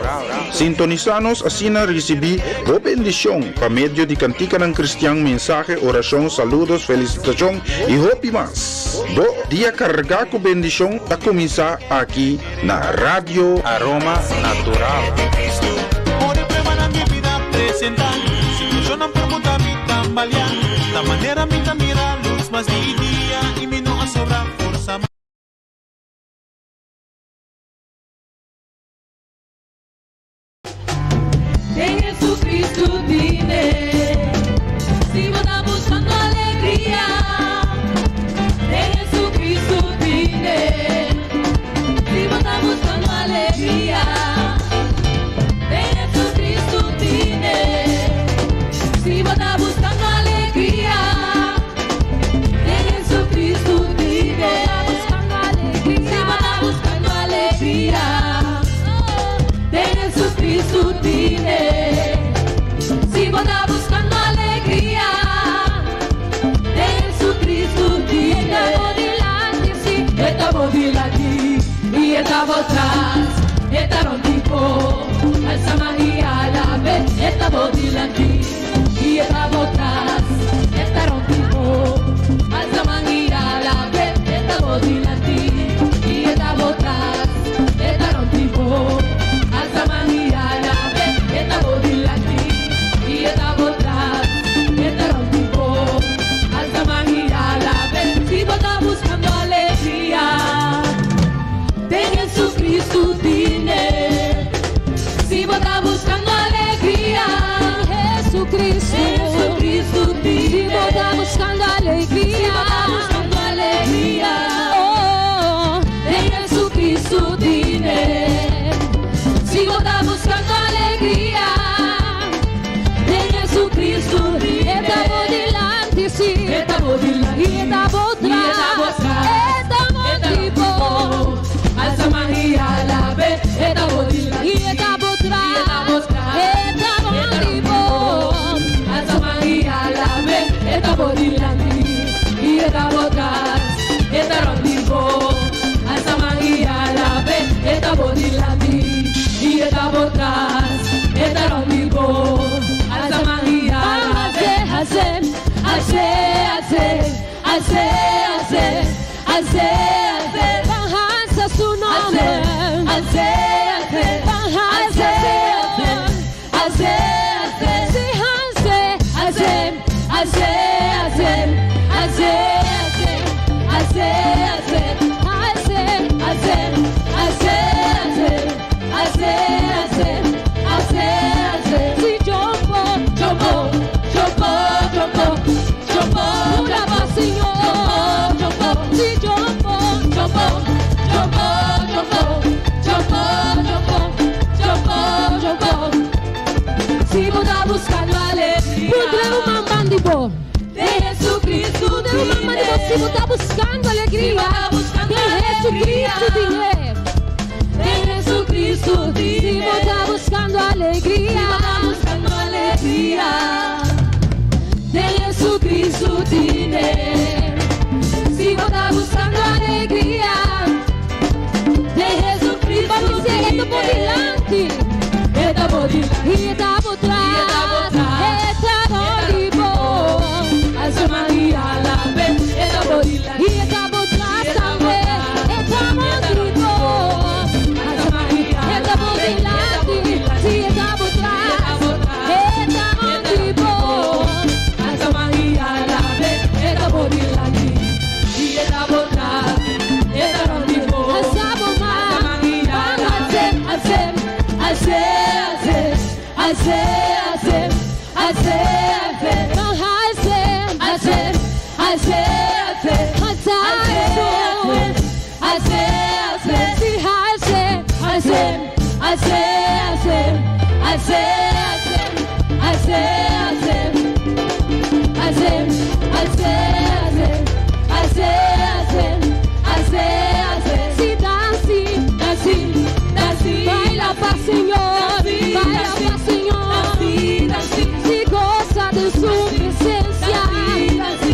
Sintonisá nos asina risibí bo bendishon pa medio di kantikanan kristian, mensahe, orashon, saludos, felisitashon i hopi mas. Bo dia kargá ku bendishon ta kuminsá aki na Radio Aroma Natural. Ora pruebanan di bida presentá, situacionnan por muda mi tambaleá. Ta manera mi ta mira luz mas di dia i mi no a sobra forsa mas. Den Jesucristo tine, si bo ta buscando alegria. Den Jesucristo tine, si bo ta buscando alegria. Den Jesucristo tine, si bo ta buscando alegria. Den Jesucristo tine, si bo ta buscando alegria. Den Jesucristo tine, si bo ta buscando alegria. Den Jesucristo tine. E ta bo dilanti, si, e ta bo tras, e ta rònt di bo, alsa man i alab'é. E ta bo dilanti, i e ta bo tras, e ta rònt di bo, alsa man i alab'é. E ta bo dilanti, i e ta bo tras, e ta rònt di bo, alsa man i alab'é. E ta bo dilanti, i e ta bo tras, e ta rònt di bo, alsa man i alab'é. Si bo ta buscando alegria, den Jesucristo tine. Si bo ta buscando alegria, Jesucristo, Jesucristo tine. Si bo ta buscando alegria, Si bo ta buscando alegria, oh, den Jesucristo tine. Si bo ta buscando alegria, den Jesucristo tine. E ta bo dilanti, si, E ta bo dilanti, i e ta bo i e ta bo tras, tras, e ta e ta motivo, Alsa man i alab'é, e ta bo dilanti, i e ta bo i e ta bo tras, tras, e ta e ta motivo. Alsa man i alab'é, e ta bo dilanti, i e ta bo tras, e ta rònt di bo. Alsa man i alab'é, e ta bo dilanti, i e ta bo tras, e ta rònt di bo. Alsa man i alab'é. Haze, haze, haze, haze, haze, haze, haze. Ban halsa su nòmber. Haze, haze, Ban halsa Señor. haze, haze, Si haze, haze, haze, haze, haze, haze, haze, haze, haze, haze, haze, haze, haze, haze. Si jump up, Jump up, jump up, jump up, jump up, Jura pa Señor. jump up, Si jump up, jump up, jump up, jump up, jump up, jump up, jump up, jump up. Si bo ta buscando alegria, Puntra ruman banda di bo. Den Jesucristo Puntra ruman banda di bo si bo ta buscando alegria. Si bo ta buscando Den Jesucristo alegria. tine. Den Jesucristo Si bo ta buscando alegria. Si bo ta buscando alegria, Den Jesucristo tine. Si bo ta buscando alegria, Den Jesucristo Ban bisa e ta bo dilanti. E ta bo dilanti, I e ta bo tras. I e ta bo tras. E ta rònt di bo. Alsa man i alab'é, e ta bo dilanti, I e ta bo tras tambe. E ta motivo. Alsa man i E ta bo dilanti. Si e ta bo tras. E ta motivo. Alsa man i alab'é, e ta bo dilanti, i e ta bo tras, e ta rònt di bo. Alsa bo man. Ban haze, Haze, haze, haze, haze, haze, haze, haze, Ban haze, haze, haze, haze, haze, haze, haze, Si haze, haze, haze, haze, haze, haze, haze, haze, haze, haze, haze, haze, haze, haze. Si dansi, Dansi, dansi, baila pa Señor, Dansi, baila dansi, pa Señor. dansi, dansi, Si gosa di su presensia. Dansi, dansi,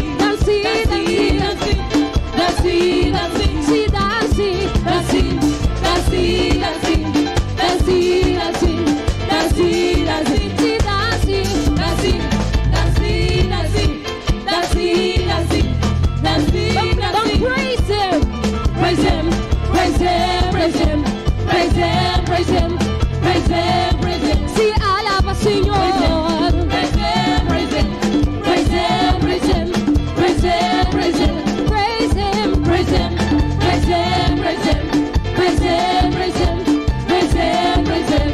Señor. Praise Him, praise Him, praise Him, praise Him, praise Him, praise Him, praise Him, praise Him, praise Him, praise Him, praise Him, praise Him, praise Him, praise Him.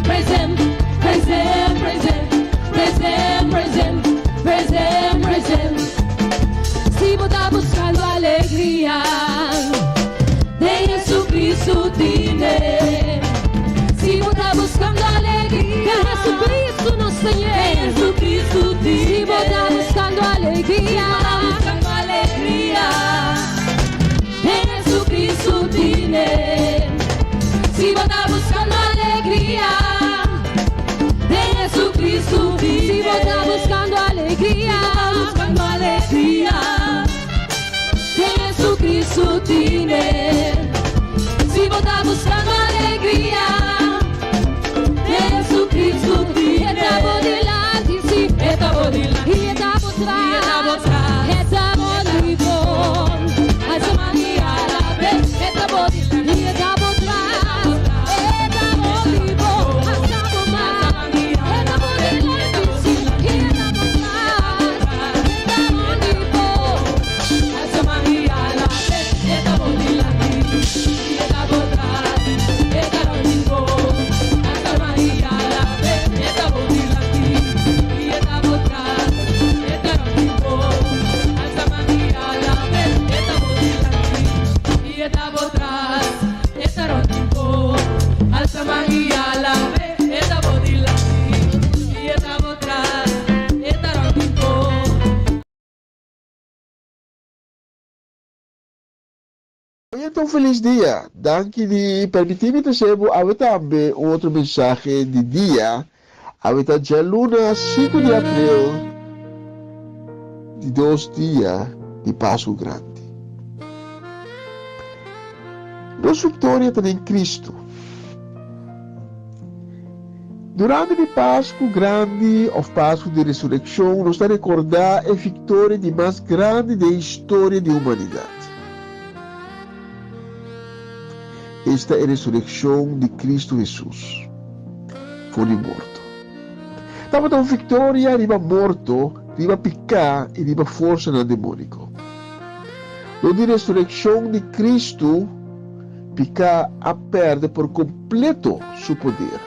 Praise Him, praise Him, praise Him, praise Him, praise Him, praise Him, praise Him. Si bo ta buscando alegria, den Jesucristo tin e. Si bo ta buscando alegria, Jesucristo nos Señor. Jesucristo tin e. Si bo ta buscando alegria, si bo ta buscando alegria, den Jesucristo tin e. Si bo ta buscando alegria, den Jesucristo tin e. Si bo ta buscando alegria, si bo ta buscando alegria, den Jesucristo tin e. Si bo ta buscando alegria, den Jesucristo tin e. E ta bo dilanti, si, e ta bo dilanti, e ta bo tras, e ta bo tras, e ta bo ribon. Alsa man i alab'é, e ta bo dilanti, e ta bo tras, e ta bo ribon. Alsa bo man, e ta bo dilanti, si, e ta bo tras, e ta bo ribon. Alsa man i alab'é, e ta bo dilanti, e ta bo tras, e ta bo ribon. Alsa man i alab'é, e ta bo dilanti, e ta bo tras, e ta bo ribon. Alsa man i alab'é, e ta bo dilanti, e ta bo tras, e ta bo ribon. Alsa man i alab'é, e ta bo dilanti, e ta bo tras, e ta bo ribon. Oye ta un felis dia. Danki di permití mi trese bo awe tambe un otro mensahe di dia. Awe ta djaluna sinku di april, di dos dia di Pasku Grandi. Nos viktoria ta den Kristu. Durante di Pasku Grandi òf Pasku di Resurekshon nos ta rekordá e viktoria di mas grandi den historia di humanidat. Esta e resurekshon di Kristu Hesus for di morto. Tabata un viktoria riba morto, riba piká i riba forsanan demóniko. Dor di resurekshon di Kristu, piká a pèrdè por kompleto su poder.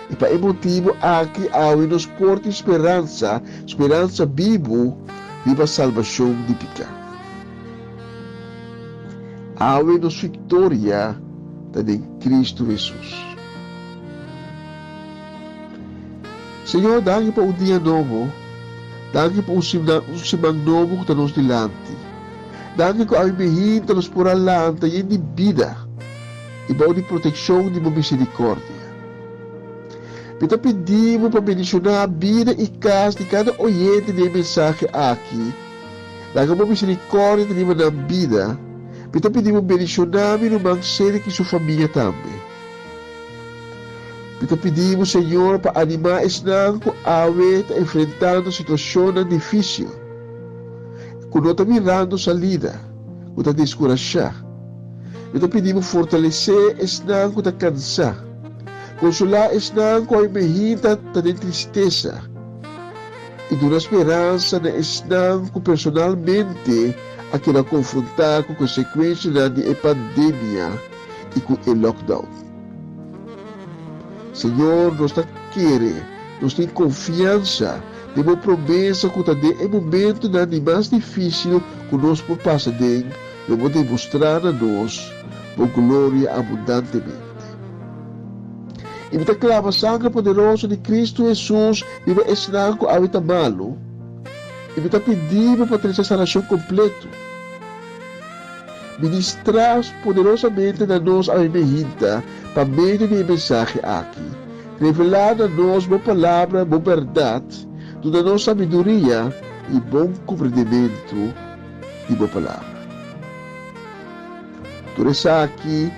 I pa e motibu aki awe nos por tin speransa, speransa bibu riba salbashon di piká. Awe nos viktoria ta den Kristu Hesus. Señor, danki pa un dia nobo. Danki pa un siman nobo ku ta nos dilanti. Danki ku awe mihinta nos por a lanta yen di bida i bou di protekshon di bo miserikòrdia. Mi ta pidi bo pa bendishoná bida i kas di kada oyente di e mensahe aki. Laga bo miserikòrdia ta riba nan bida. Mi ta pidi bo bendishoná mi ruman Cedric i su famia tambe. Mi ta pidi bo, Señor, pa animá esnan ku awe ta enfrentando situashonnan difísil, ku no ta mirando salida, ku ta deskurashá. Mi ta pidi bo fortalesé esnan ku ta kansá, konsolá esnan ku awe mehinta ta den tristesa, i duna speransa na esnan ku personalmente a keda konfrontá ku konsekuensianan di e pandemia i ku e lockdown. Señor, nos ta kere, nos tin konfiansa den bo promesa ku ta den e momentunan di mas difísil ku nos por pasa den, lo bo demostrá na nos bo gloria abundantemente. I mi ta klama sangre poderoso di Kristu Hesus riba esnan ku awe ta malu, i mi ta pidi bo pa trese sanashon kompletu. Ministrá poderosamente na nos awe mehinta pa medio di e mensahe aki. Revelá na nos bo Palabra, bo bèrdat, duna nos sabiduria i bon komprendementu di bo Palabra. Tur esaki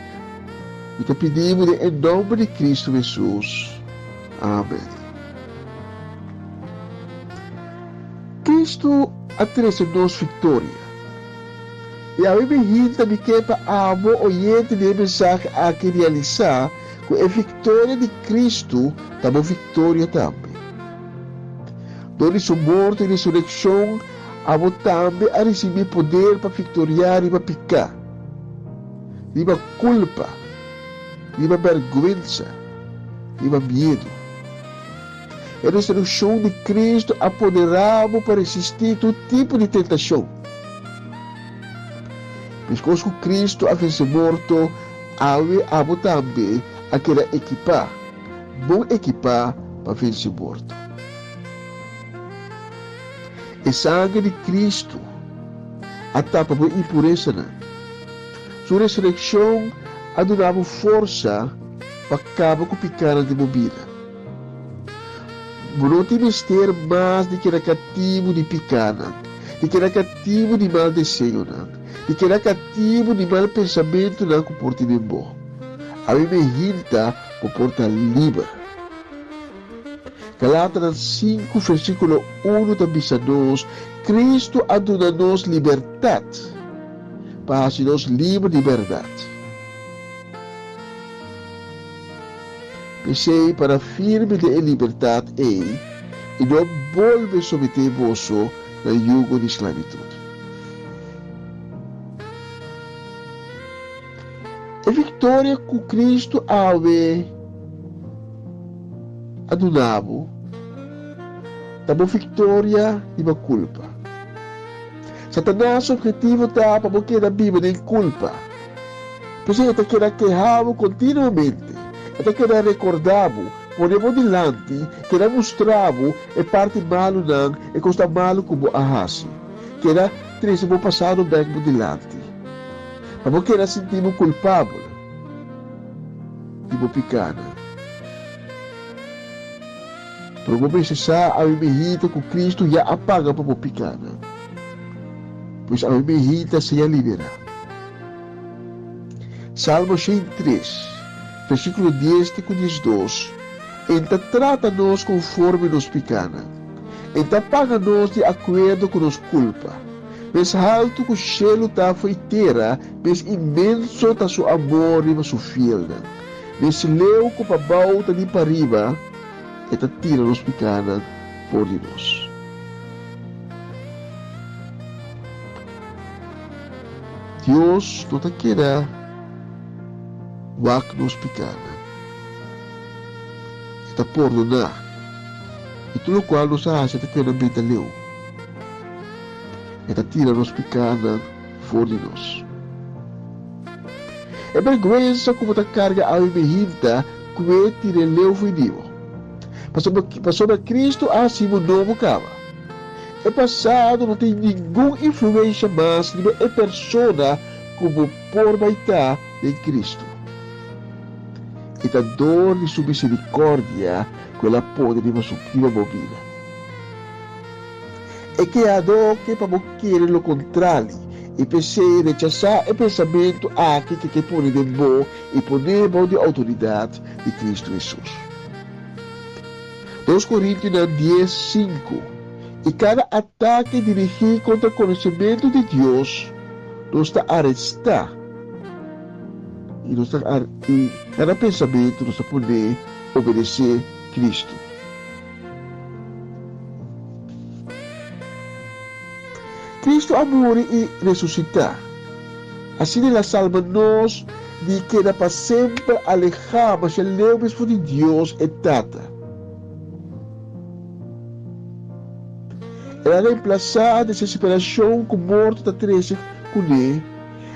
mi ta pidi bo den e nomber di Cristo Hesus. Amen. Cristo a trece nos victoria. I awe mi hinta mi ke pa abo oyente di e mensahe aki realisa. ku e viktoria di Kristu ta bo viktoria tambe. Dor di Su morto i resurekshon, abo tambe a risibí poder pa viktoriá riba piká, riba kulpa, riba bèrgwensa, riba miedu. E resurekshon di Kristu a poderá bo pa resistí tur tipo di tentashon. Meskos ku Kristu a vense morto, awe abo tambe a keda ekipá, bon ekipá pa vense morto. E sanger di Kristu a tapa bo impuresanan. Su resurekshon a duna bo forsa pa kaba ku pikánan den bo bida. Bo no tin mester mas di keda katibu di pikánan, di keda katibu di mal deseonan, di keda katibu di mal pensamentunan ku por tin den bo. Awe mi hinta bo por ta liber. Galatanan sinku versíkulo unu ta bisa nos, Kristu a duna nos libertat pa hasi nos liber di bèrdat. P'esei para firme den e libertat ei i no bolbe someté boso na yugo di sklabitut. E viktoria ku Kristu awe a duna bo ta bo viktoria riba kulpa. Satanas su ophetivo ta pa bo keda biba den kulpa. P'esei e ta keda keha bo kontinuamente, e ta keda rekordá bo, pone bo dilanti, keda mustra bo e parti malunan, e kosnan malu ku bo a hasi. Keda trese bo pasado bèk bo dilanti, pa bo keda sinti bo kulpabel di bo pikánan. Pero bo mester sa awe mihita ku Kristu ya a paga pa bo pikánan. Pues awe mihita sea liberá. Salmo 103, versíkulo 10 te ku 12, En ta trata nos konforme nos pikánan, En ta paga nos di akuerdo ku nos kulpa. Mes haltu ku shelu ta fo'i tera, mes inmenso ta su amor riba su fielnan. Mes leu ku pabou ta di pariba, e ta tira nos pikánan for di nos. Dios no ta keda wak nos pikánan. E ta pordoná, i tur lokual nos a hasi ta keda benta leu. E ta tira nos pikánan for di nos. E bèrgwensa ku bo ta karga awe mihinta ku e tir'é leu for di bo. Pasobra Kristu a hasi bo nobo kaba. E pasado no tin ningun influensha mas riba e persona ku bo por bai ta den Kristu. I ta dor di su miserikòrdia ku el a pone riba su riba bo bida. E kehadó ke pa bo kere lo kontrali i p'esei rechasá e pensamentu aki ke ke pone den bo i pon'é bou di outoridat di Kristu Hesus. Dos Korintionan dies, sinku, I kada atake dirigí kontra konosementu di Dios, nos ta arestá, i nos ta i kada pensamentu nos ta pon'é obedesé Kristu. Kristu a muri i resusitá, asina el a salba nos di keda pa semper alehá masha leu mes for di Dios e Tata. El a remplasá desesperashon ku morto ta trese kuné,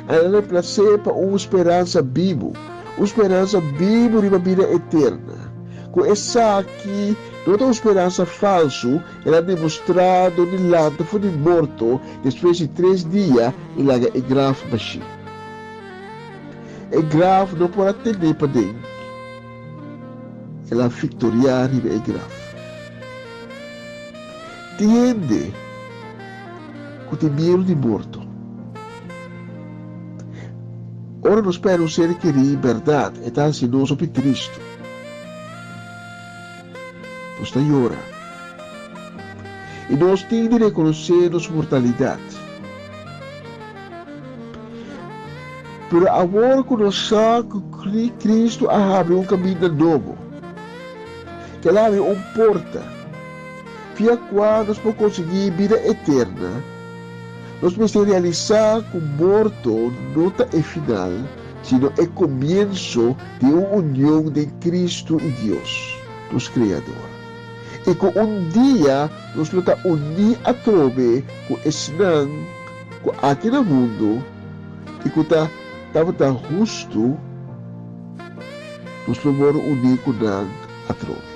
el a remplas'é pa un speransa bibu, un speransa bibu riba bida eterna. Ku esaki no ta un speransa falsu, El a demostrá dor di lanta for di morto despues di tres dia i laga e graf bashí. E graf no por a ten'é paden. El a viktoriá riba e graf. Tin hende ku tin miedu di morto. Ora nos pèrdè un ser kerí, bèrdat, e ta hasi nos hopi tristu. Nos ta yora. I nos tin di rekonosé nos mortalidat. Pero awor ku nos sa ku Kristu a habri un kaminda nobo, ku el a habri un porta via kua nos por konsiguí bida eterna, nos mester realisá ku morto no ta e final, sino e komienso di un union den Kristu i Dios, nos Kreador, i ku un dia nos lo ta uní atrobe ku esnan ku aki na mundu i ku ta tabata hustu, nos lo wòrdu uní ku nan atrobe.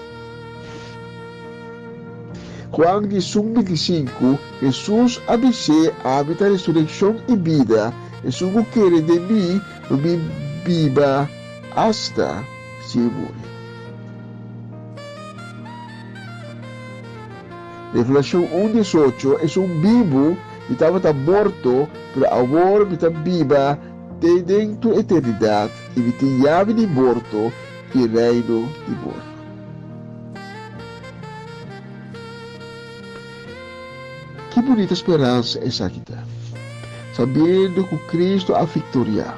Juan diesun bintisinku, Hesus a bis'é, Ami ta resurekshon i bida, esun ku kere den mi lo bin biba asta si e muri. Revelashon un diesocho, Esun bibu Mi tabata morto, pero awor mi ta biba te den tur eternidat, i mi tin yabi di morto i reino di morto. Ki bunita speransa esaki ta, sabiendo ku Kristu a viktoriá!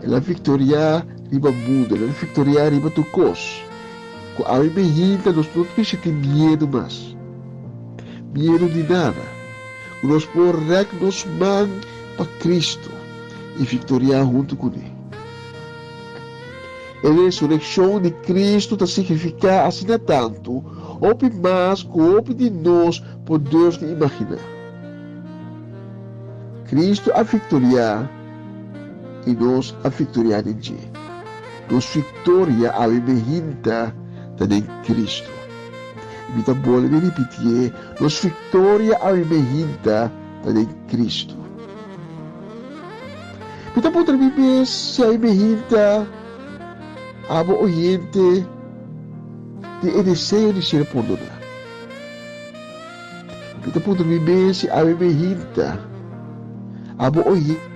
El a viktoriá riba mundu, el a viktoriá riba tur kos. Ku awe mehinta nos no ta mester tin miedu mas, miedu di nada, ku nos por rèk nos man pa Kristu i viktoriá huntu kuné. E resurekshon di Kristu ta signifiká asina tantu, hopi mas ku hopi di nos por durf di imaginá. Kristu a viktoriá i nos a viktoriá den dje. Nos viktoria awe mehinta ta den Kristu. I mi ta bolbe ripitié, nos viktoria awe mehinta ta den Kristu. Mi ta puntra mi mes si awe mehinta abo oyente tin e deseo di ser pordoná. Mi ta puntra mi mes si awe mehinta abo oyente.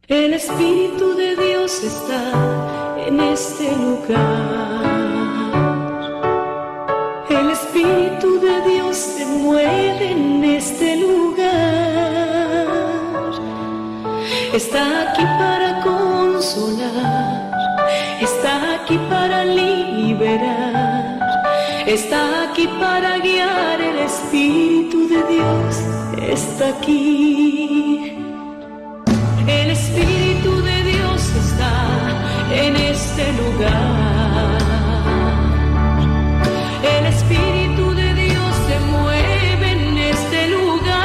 El Espíritu de Dios está en este lugar. El Espíritu de Dios se mueve en este lugar. Está aquí para consolar, está aquí para liberar, está aquí para guiar. El Espíritu de Dios está aquí. El Espíritu de Dios está en este lugar. El Espíritu de Dios se mueve en este lugar.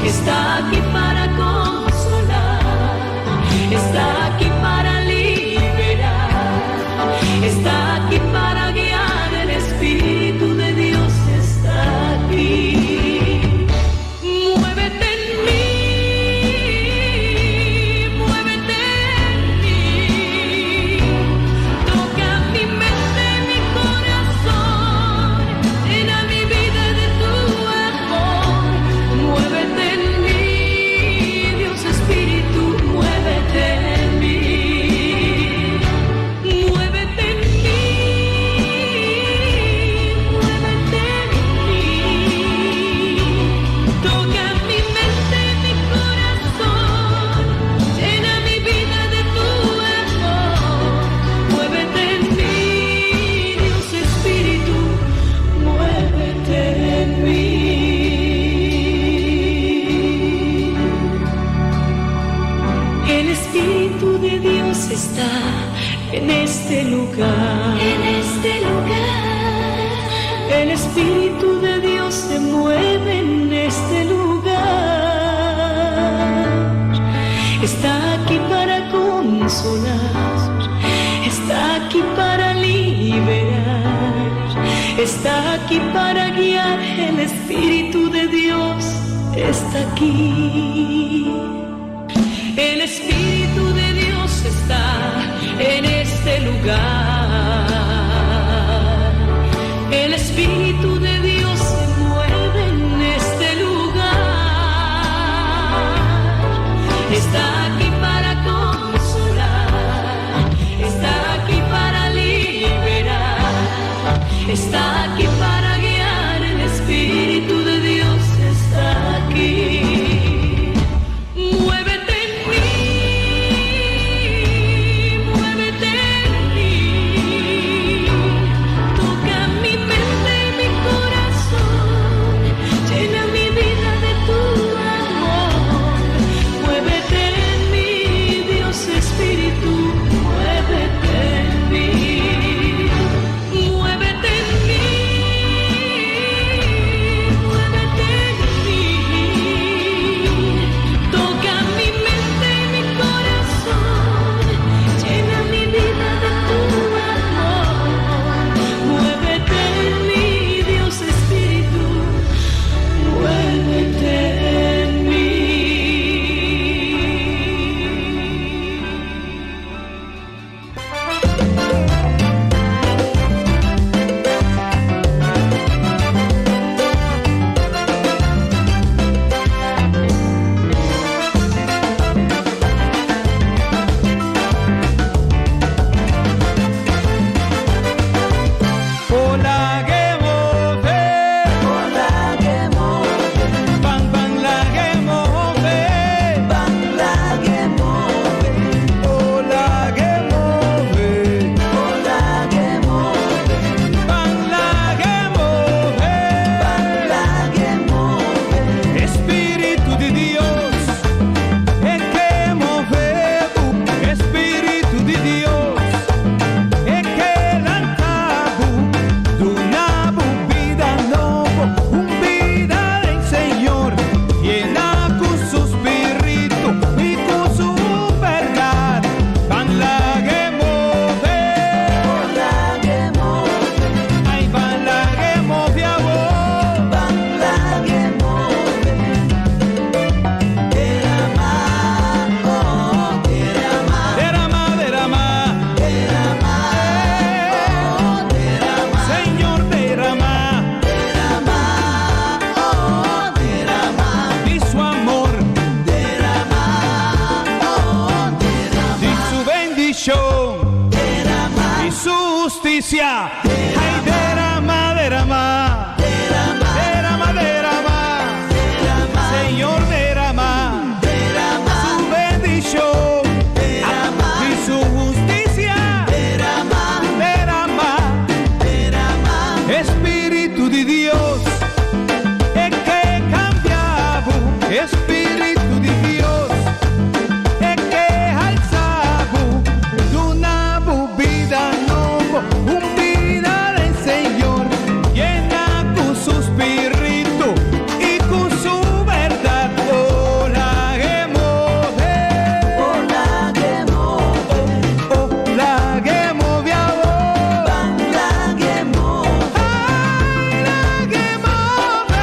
Está aquí para consolar, está aquí para liberar, está aquí para guiar. El Espíritu de Dios está aquí. Muévete en mí, muévete en mí. Toca mi mente y mi corazón, llena mi vida de tu amor. Muévete en mí, Dios Espíritu, muévete en mí. Muévete en mí, muévete en mí. Toca mi mente y mi corazón, llena mi vida de tu amor. Muévete en mí, Dios Espíritu, muévete en mí. El Espíritu de Dios está en este lugar. En este lugar. El Espíritu de Dios se mueve en este lugar. Está aquí para consolar. Está aquí para guiar, el Espíritu de Dios está aquí. El Espíritu de Dios está en este lugar. El Espíritu de Dios se mueve en este lugar. Está aquí para consolar, está aquí para liberar, está aquí para guiar. El Espíritu de Dios está aquí. Muévete en mí, muévete en mí. Toca mi mente y mi corazón, llena mi vida de tu amor. Muévete en mí, Dios Espíritu, muévete en mí. Muévete en mí, muévete en mí. Toca mi mente y mi corazón, llena mi vida de tu amor. Muévete en mí, Dios Espíritu, muévete en mí. Hola que move, hola que move, bang bang la que move, bang la que move, hola que move, hola que move, bang la que move, bang la que move, Espíritu de Dios, es que move, Espíritu de Dios, es que lantabo, duna bo bida nobo, un bida del Señor, llena con su espíritu y con su verdad, van la que move, la que move, ay van la que move a vos, van la que move, derrama, oh derrama, derrama, derrama, derrama, oh derrama, Señor derrama, derrama, oh derrama, di su amor, derrama, oh derrama, di su bendición, derrama, y su justicia, ay derrama, derrama, derrama, derrama, derrama, derrama, Señor derrama, derrama, su bendición, derrama, y su justicia, derrama, derrama, derrama, Espíritu de Dios, es que cambiado, Espíritu de Dios, es que alzado, una vida nueva, un vida del Señor, llena con su espíritu y con su verdad. Oh, la que move, oh, la que move, oh, la que move a vos, la que move, ay, la que move.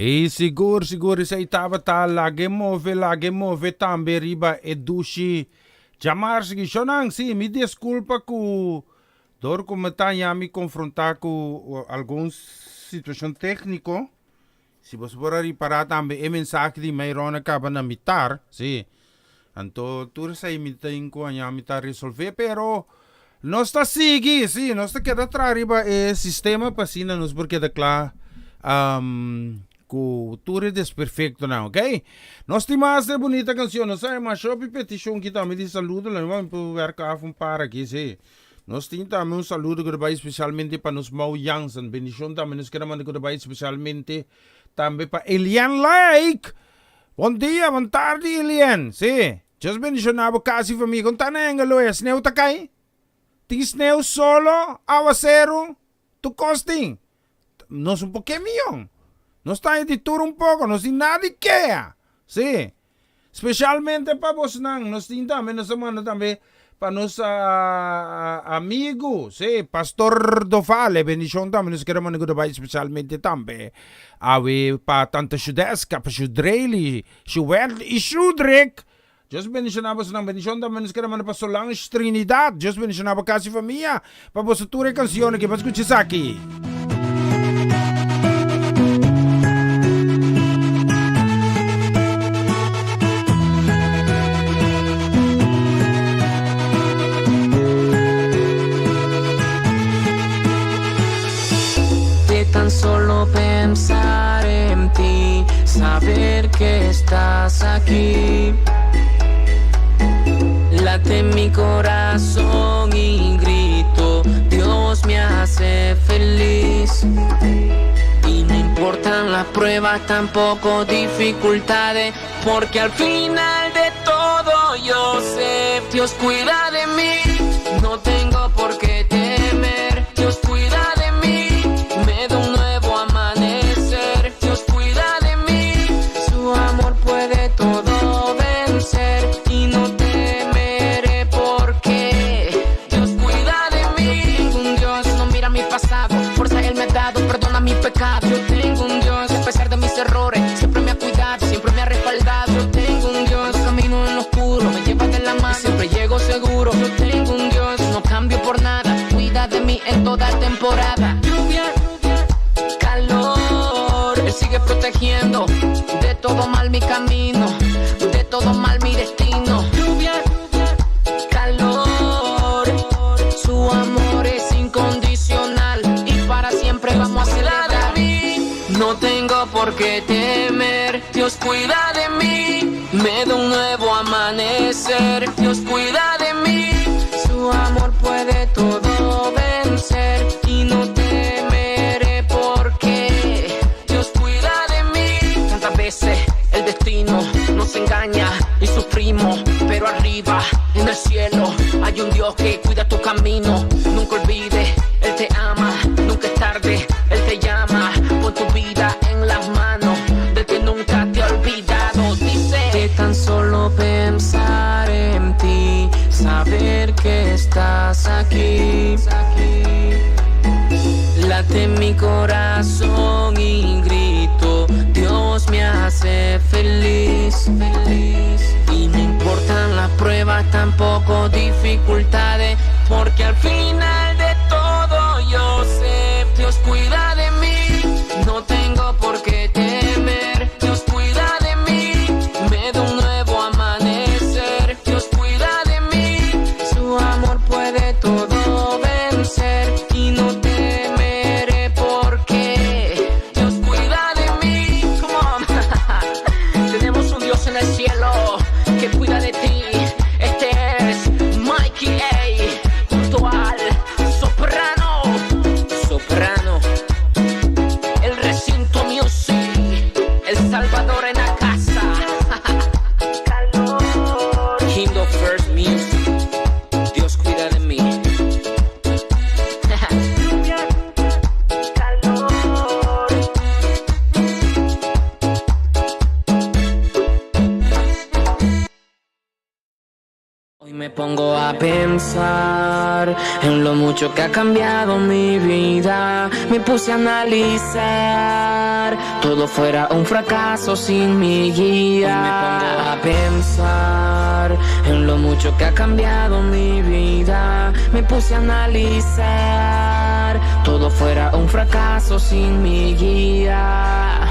I sigur sigur esei tabata lag'e move lag'e move tambe riba e dushi djamars gishonnan. Sí, mi deskulpa ku dor ku mi ta haña mi konfrontá ku algun situashon tékniko. Si boso por a ripará tambe e mensahe di Mayron a kaba na mitar, sí. Anto tur esei mi tin ku haña mi ta resolvé, pero nos ta sigui, sí, nos ta keda traha riba e sistema pa asina nos por keda kla ku tur e desperfektonan, ok. Nos tin mas de bunita kanshon, nos a haña masha hopi petishon ki tambe di saludo, lo mi por wèrk af un par aki, sí. Nos tin tambe un saludo ku ta bai spesialmente pa nos Mau Jansen, bendishon tambe nos keda manda ku ta bai spesialmente tambe pa Elian Lake. Bon dia, bon tardi Elian. Sí, Dios bendishoná bo kas i famia. Kon ta na Hengelo e? Sneu ta kai? Tin sneu, solo, awaseru, tur kos tin. Nos un poke mion. Nos ta di tur un poko, nos tin nada di kea. Sí. Spesialmente pa bosnan, nos tin tambe, nos ta manda tambe pa nos amigu, sí, Pastor Dovale, bendishon tambe nos kere manda ku ta bai spesialmente tambe awe pa Tante Shudeska, pa Shudrely, Shuwel i Shudrik. Dios bendishoná bosonan, bendishon tambe nos kere manda pa Solange Trinidad, Dios bendishoná bo kas i famia, pa boso tur e kanshon aki, pa skucha esaki. De tan solo pensar en ti, saber que estás aquí. Late mi corazón y grito, Dios me hace feliz. Y no importan las pruebas, tampoco dificultades, porque al final de todo yo sé, Dios cuida de mí, no tengo por qué temer, Dios cuida de mí, me da un nuevo amanecer, Dios cuida de mí, su amor puede todo vencer y no temeré porque Dios cuida de mí. Yo tengo un Dios, no mira mi pasado, fuerza Él me ha dado, perdona mi pecado. Yo tengo un Dios, a pesar de mis errores, siempre me ha cuidado, siempre me ha respaldado. Yo tengo un Dios, camino en lo oscuro, me lleva de la mano, y siempre llego seguro. Yo tengo un Dios, no cambio por nada, cuida de mí en toda temporada. Lluvia, calor, Él sigue protegiendo de todo mal mi camino, de todo mal mi destino. Lluvia, calor, su amor es incondicional y para siempre vamos a celebrar. No tengo por qué temer, Dios cuida de mí, me da un nuevo amanecer, Dios cuida de mí, su amor puede todo vencer y no temeré porque Dios cuida de mí. Tantas veces el destino nos engaña y sufrimos, pero arriba en el cielo hay un Dios que cuida tu camino. Nunca olvides, Él te ama, nunca es tarde, Él te llama. Pon tu vida en las manos del que nunca te ha olvidado. Dice de tan solo pensar en ti, saber que estás aquí. Late mi corazón y grito, Dios me hace feliz. Y no importan las pruebas, tampoco dificultades, porque al final de todo yo sé, Dios cuida de mí, no tengo por qué temer, Dios cuida de mí, me da un nuevo amanecer, Dios cuida de mí, su amor puede todo vencer y no temeré porque Dios cuida de mí. Come on. Tenemos un Dios en el cielo que cuida de ti. Este es Mikey A junto al Soprano. Soprano. El recinto music. El Salvador en la casa. Kingdom First Music. Dios cuida de mí. Hoy me pongo a pensar en lo mucho que ha cambiado mi vida. Me puse a analizar. Todo fuera un fracaso sin mi guía. Hoy me pongo a pensar en lo mucho que ha cambiado mi vida. Me puse a analizar. Todo fuera un fracaso sin mi guía.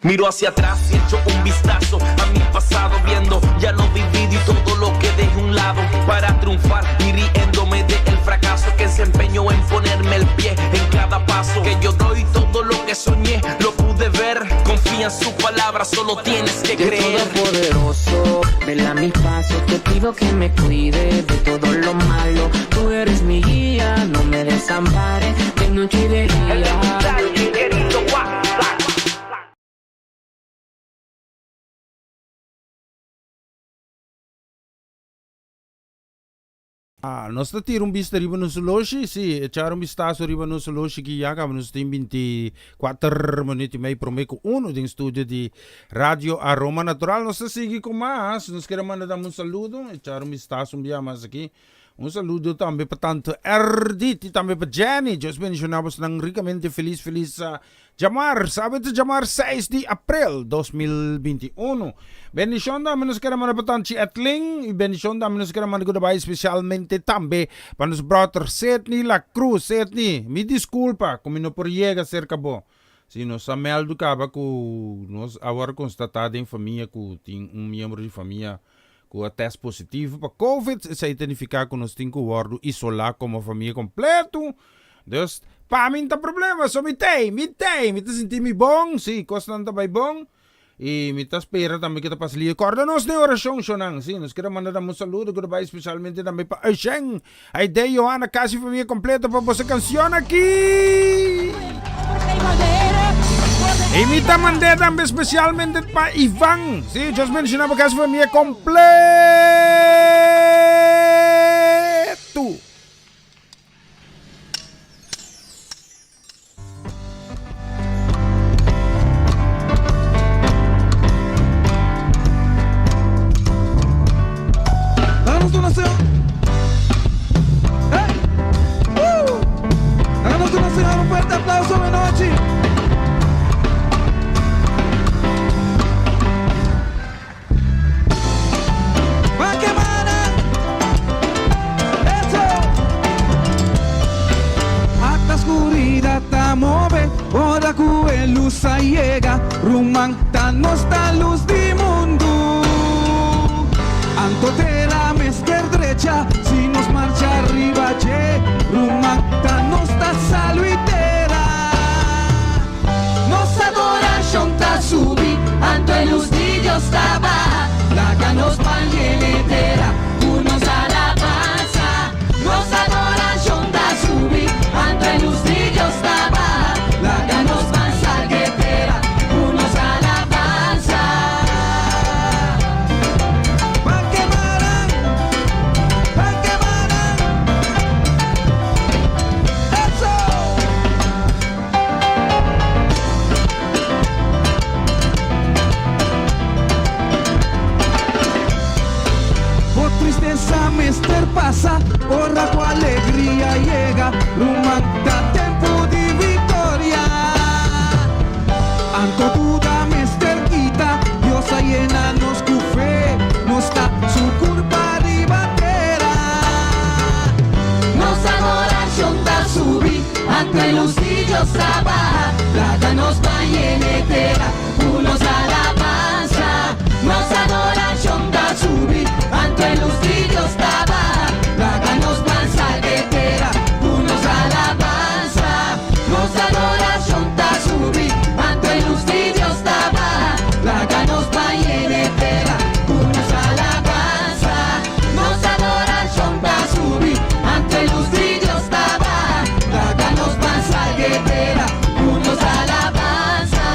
Miro hacia atrás y echo un vistazo a mi pasado, viendo ya lo vivido y todo lo que dejé a un lado para triunfar y riéndome del fracaso que se empeñó en ponerme el pie en cada paso que yo doy. Todo lo que soñé lo pude ver. Confía en su palabra, solo tienes que Dios creer. Todopoderoso, vela mis pasos, te pido que me cuide de todo lo malo. Tú eres mi guía, no me desampares de noche y de día. Ah, nos ta tira un bista riba nos oloshi, sí, echar un vistazo riba nos oloshi ki ya caba nos tin 24 minuut y mei prome cu uno den studio di Radio Aroma Natural. Nos ta sigui cu mas, nos kier a manda dam un saludo, echar un vistazo un bia mas aki. Un saludo tambe pa tanto Erdit y tambe pa Jenny. Dios bendiciona bosnan ricamente. Feliz, feliz Djamar, sabe ta djamar 6 di april 2021. Bendicion tambe nos kere manda pa tanchi Edlin y bendicion tambe nos kere manda goodbye especialmente tambe pa nos brother Sidney La Cruz. Sidney, mi disculpa cu mi no por yega cerca bo. Si nos a meldu caba cu nos a worde constata den famia cu tin un miembro di famia cu a test positivo pa covid, esey ta nifica cu nos tin cu wordo isola como famia completo. Dus, pa mi n'ta problema, so mi t'ey, mi t'ey, mi ta sinti mi bon, si, cosnan ta bay bon, y mi ta spera tambe cu ta pasa lihe. Corda nos den oracion, shownan, si, nos kier a manda nan un saludo cu ta bay specialmente tambe pa Eushen, Aide, Johanna, casi famia completo pa boso cancion aki. Y mi ta mand'é tambe specialmente pa Ivan, si, Dios bendiciona bo casi famia completo. Danos tu nación. Hey. Uh. Danos tu nación. Un fuerte aplauso de noche. Ata skuridat ta move ora ku e lus a yega, ruman ta nos ta lus di mundu. Anto tera mester drecha si nos marcha riba dje, ruman ta nos ta salu i tera. Nos adorashon ta subi, anto e lus di Dios ta baha. Laga nos pan yene tera ku nos alabansa. Nos adorashon ta subi, anto e lus di Dios ta baha. Laga nos pan salga e tera ku nos alabansa. Pan kemanan, pan kemanan, eso! Bo tristesa mester pasa ora ku alegria yega, ruman ta tempu di viktoria. Anto duda mester kita, Dios a yena nos ku fe, nos ta su kurpa riba tera. Nos adorashon ta subi, Anto e lus di Dios ta baha, laga nos bañ'e tera ku nos alabansa. Nos adorashon ta subi, anto e lus di Dios ta baha, laga nos ban salg'e tera ku nos alabansa. Nos adorashon ta subi, anto e lus di Dios ta baha, laga nos bañ'e tera ku nos alabansa. Nos adorashon ta subi, anto e lus di Dios ta baha, laga nos ban salg'e tera ku nos alabansa.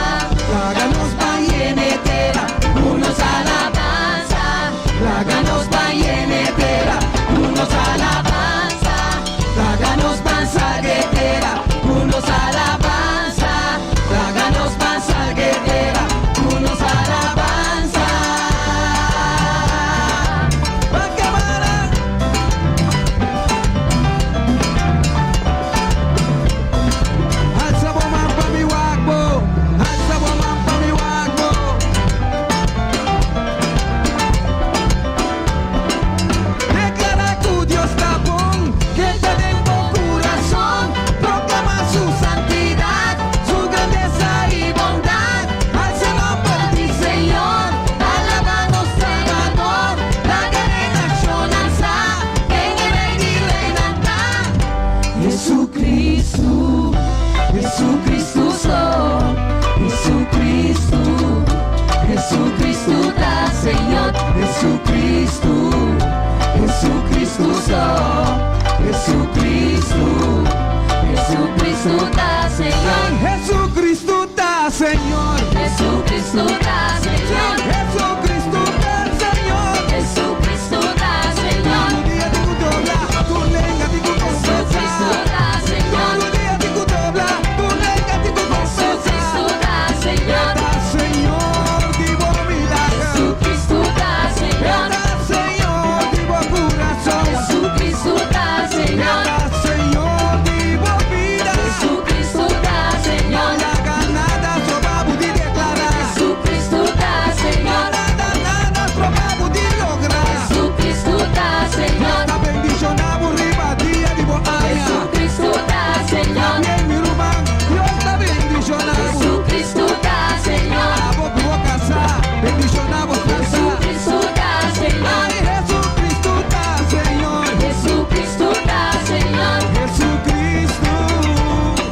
Jesucristo ta Señor. Jesucristo ta Señor. Jesucristo ta Señor. Tur rudia tin ku dobla, tur lenga tin ku konfesá. Jesucristo ta Señor. Tur rudia tin ku dobla, tur lenga tin ku konfesá. Jesucristo ta Señor. E ta Señor di bo milager. Jesucristo ta Señor. E ta Señor di bo kurason. Jesucristo ta Señor. E ta Señor di bo bida. Jesucristo ta Señor. No laga nada stroba bo di deklará. Jesucristo ta Señor. No laga nada stroba bo di logra. Jesucristo ta Señor. Dios ta bendishoná bo riba dia di bo aña. Jesucristo ta Señor. También mi ruman, Dios ta bendishoná bo. Jesucristo ta Señor. Abo ku bo kasá, bendishoná bo kasá. Jesucristo ta Señor. Ay, Jesucristo ta Señor. Jesucristo ta Señor. Jesucristo.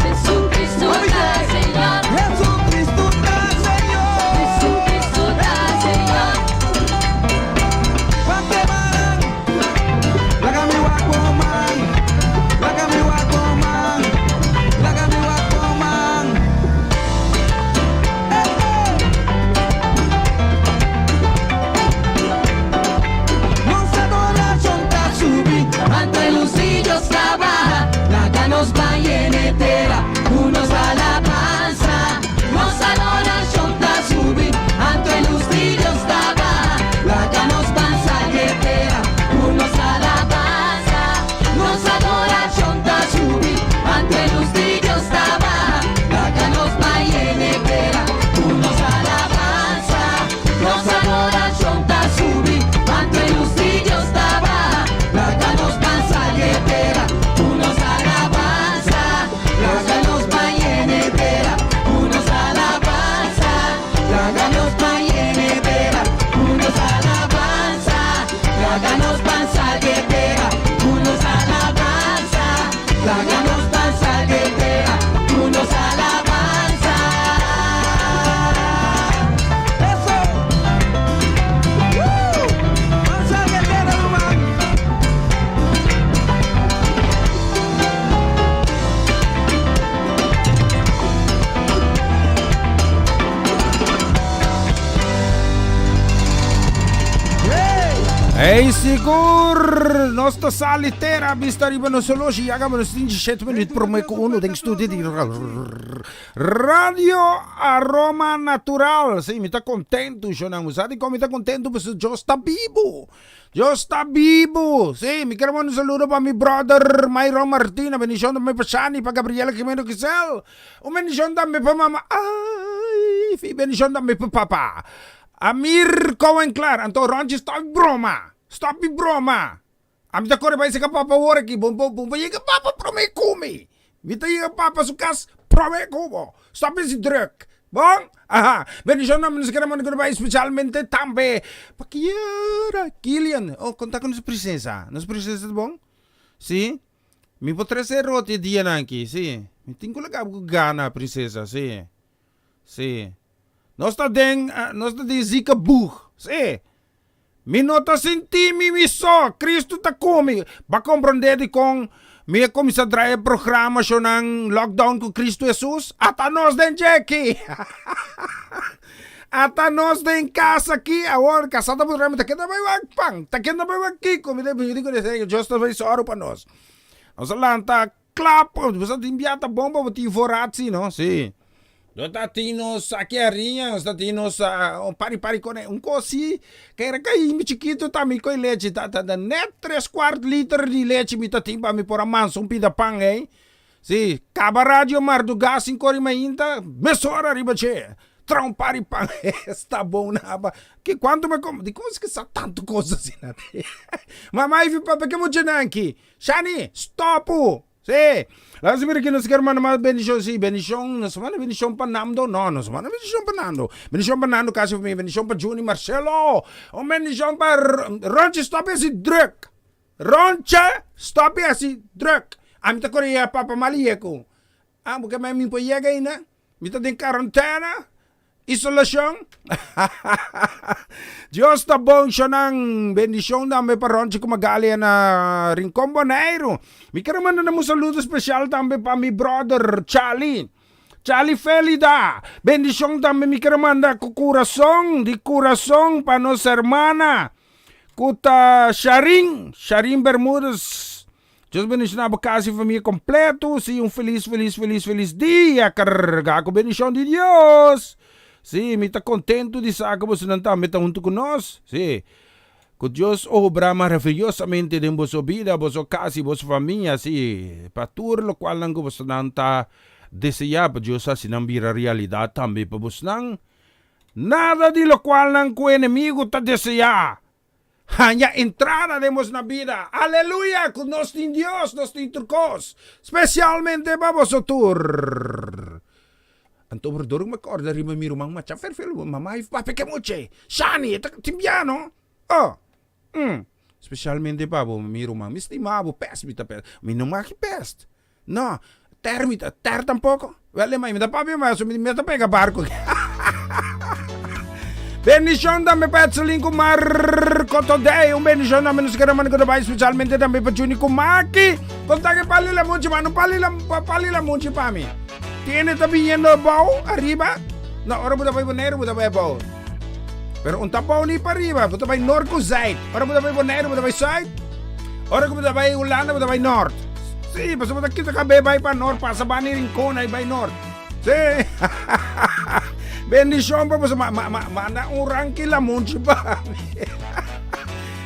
Jesucristo ta Señor. Jesucristo ta Señor. Jesucristo ta Señor. Pante man, laga mi wak bo man, laga mi wak bo man, laga mi wak bo man. Eh, eh. Nos adoracion ta subi, Anto e lus di Dios ta baha, laga nos bai yena tera, ku nos alabansa. Nos adoracion ta subi, anto e lus di Dios ta baha, laga nos ban salga tera, ku nos alabansa. Nos adoracion ta subi, anto e lus di Dios ta baha, laga nos bai yena tera, ku nos alabansa. Nos adoracion ta subi, anto e lus di Dios ta baha, laga nos ban salga tera, ku nos alabansa. Laga nos bai yena tera, ku nos alabansa. Laga nos bai yena tera, ku nos alabansa. Laga nos ban salga tera, ku nos alabansa. Laga nos ban salga tera, ku nos alabansa. Eso! Woo! Ban salga tera, ruman! Hey, sigur! Nos ta sali tera bista riba nos holoshi. Ya gaba nos 27 minuut prome ku uno den studio di Radio Aroma Natural. Sí, mi ta kontentu, shonang. Bo sa dikon mi ta kontentu? Pasobra Dios ta bibu. Dios ta bibu. Sí, mi ker manda un saludo pa mi brother Myron Martina. Bendishon tambe pa Shani, pa Gabriela Jimeno Gisel. Un bendishon tambe pa mama. Ay, fi bendishon tambe pa papa. Amir Cohen Clar. Anto Ronchi stop broma. Stop di broma. Ami ta kore bai seka papa awor aki. Bo bo bo yega papa prome ku mi. Mi ta yega papa su kas prome ku bo. Stop hasi druk. Bon? Aha. Bendishon tambe nos kere manda ku bai spesialmente tambe pa Kiera, Kilian. Oh, konta ku nos prinsesa. Nos prinsesa ta bon? Si. Mi por trese roti e dianan aki. Si. Mi tin ku laga bo ku gana, prinsesa. Si. Si. Nos ta den, nos ta den ziekenboeg. Si. Mi no ta sinti mi mi so, Cristo ta ku mi. Bo a komprondé dikon mi a kuminsá draai e programa shownan Lockdown ku Cristo Hesus? Ata nos den djeki! Ata nos den kas aki awor, kasá ta puntra mi, ta kenda bai wak pan? Ta kenda bai wak kiko? Mi ta di ku e Dios ta bai sòru pa nos. Nos a lanta Klap! Bo sa tin bia ta bon pa bo tin voorraad si no? Si. No ta tin nos saki hariña, nos ta tin nos un pari pari kone un kos si ke era kai mi chikito ta mi koi lechi ta ta net tres kwart liter di lechi mi ta tin pa mi por a mansa un pida pan ei. Si, kaba radio mardugá sin kori mainta mesora riba dje tra un pari pan esta bon naba. Ke kuantu mi a kom di kon es ke sa tantu kos asina? Mama i papa ke bo djenan aki? Shani, stopu! Sí. Laga mira ki nos kier manda mas bendishon. Sí, bendishon, nos manda bendishon pa Nando? No, nos manda bendishon pa Nando. Bendishon pa Nando kasi famia, bendishon pa Juni Marcelo. Un bendishon pa Ronchi, stop hasi druk. Ronchi, stop hasi druk. Ami ta kore yega papa mal yeko. Ah, bo ke mi por yega ainda? Mi ta den karantena. Isolashon? Dios ta bon shonan. Bendishon tambe pa Ronchi ku Magalia na Rincon Boneiru. Mi kere manda nan un saludo spesial tambe pa mi brother Charlie. Charlie Felida. Bendishon tambe mi ker manda ku kurason, di kurason pa nos hermana ku ta Sharin, Sharin Bermudez. Dios bendiciona bo casa y familia completo. Sí, un feliz, feliz, feliz, feliz dia carga cu bendicion di Dios. Sí, mi ta contento di sa cu bosonan tambe ta hunto cu nos. Sí, cu Dios obra maravillosamente den boso bida, boso casa y boso familia. Sí, pa tur locualnan cu bosonan ta desea pa Dios haci nan bira realidad tambe pa bosnan. Nada di locualnan cu enemigo ta desea Haña entrada den bos na bida. Aleluya! Ku nos tin Dios, nos tin tur kos. Spesialmente pa boso tur. Anto brodor ku mi kòrda riba mi ruman macha ferfelu, mama i papi ke muche. Shani, e ta tin bia no? Oh. Mm. Spesialmente pa bo, mi ruman. Mi stima bo, pèst mi ta pèst. Mi no maki pèst. No, ter mi ta, ter tampoco. Wel, mi ta papia mas, mi ta pega barco. Bendicion tambe pa Etselin ku Marco Todey. Un bendicion tambe nos kere manda goodbye especialmente tambe pa Juni ku Maki. Konta ke pali la muchi, mano pali la pali la muchi pa mi. Tiene ta viniendo abou, arriba. No, ora bo ta bai Boneiru bo ta bai abou. Pero un ta abou ni pa riba, bo ta bai nort ku zuid. Ora bo ta bai Boneiru bo ta bai zuid. Ora ku bo ta bai Hulanda bo ta bai nort. Sí, pasobra bo ta kita kab'é bai pa nort, pasa bani Rincon ai bai nort. Sí. Bendishon pa boso. Ma, ma, ma, manda un ranki lamunchi pa mi.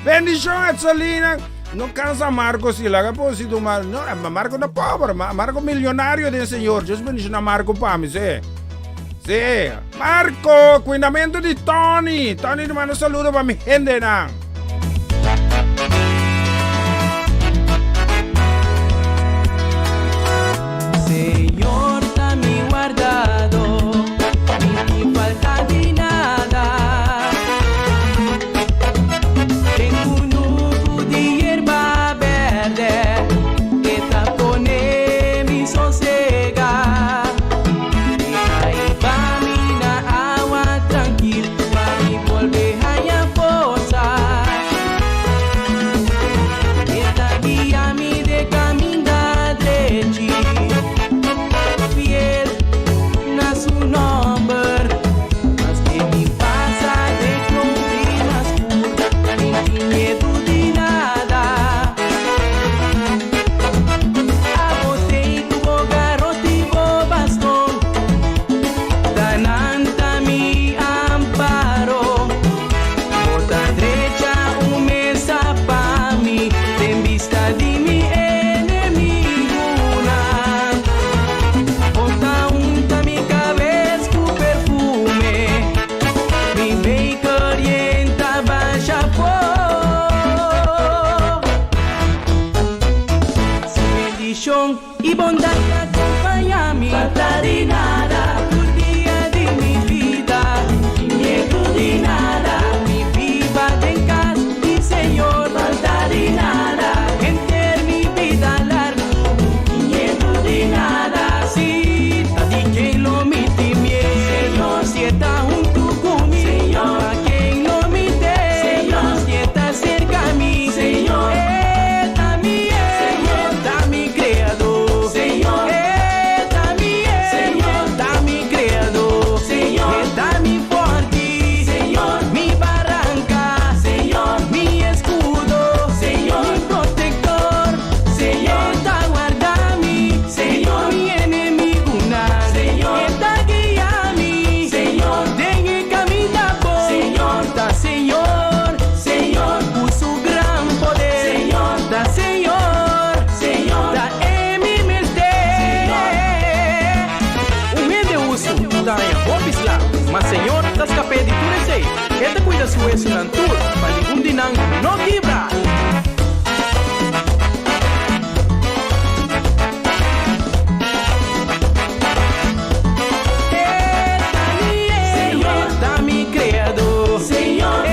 Bendishon Etselina. No cansa Marco si laga por si tu mar. No, eh, Marco no pobre, Marco millonario den Señor. Dios bendiciona Marco pa mi, sí. Sí. Marco, cuidamento di Tony. Tony te manda saludo pa mi hendenan. Señor ta mi wardadó, mi tin falta di nada. Den kunuku di yerba bèrdè, e ta pone mi sosegá. E ta hiba mi na awa trankil, pa mi bolbe haña forsa. E ta guia mi de kaminda drechi, fiel na su nòmber. Maske mi pasa den problema skur, mi tin miedu di nada. Abo tei ku bo garoti i bo baston, ta nan ta mi amparo. Bo ta drecha un mesa pa mi den bista di mi enemigunan. Bo ta unta mi kabes ku perfume, mi beker yen ta basha for. Su bendishon i bondat ta kompañá mi. Falta di nada tur dia di mi bida, sin miedu di nada. Lo mi biba den kas di Señor. Falta di nada henter mi bida largu, sin miedu di nada. Si ta di ken lo mi tin miedu? Señor, si e ta huntu ku mi. Señor, pa ken lo mi teme? Señor, si e ta serka mi. Señor, e ta mi Señor, ta mi Creador. Señor, e ta mi Señor, ta mi Creador. Señor, e ta mi forti. Señor, mi baranca. Señor, mi escudo. Señor, mi protector. Señor, e ta warda mi. Señor, mi enemigunan. Señor, e ta guia mi. Señor, den e caminda bon. Señor, ta Señor. Señor, cu su gran poder. Señor, ta Señor. Señor, ta e mi mester. Un hende hustu ta haña hopi sla, ma Señor ta skap'é di tur esei. E ta kuida su wesunan tur, pa ningun di nan no kibra. E ta mi Señor, ta mi Creador. Señor, e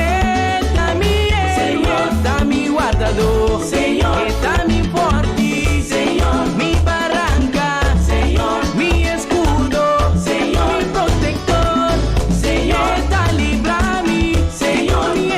ta mi Señor, ta mi Wardador. Señor, e ta mi forti. Señor, mi baranca. Señor, mi escudo. Señor, mi protector. Señor, e ta libra mi. Señor, mi.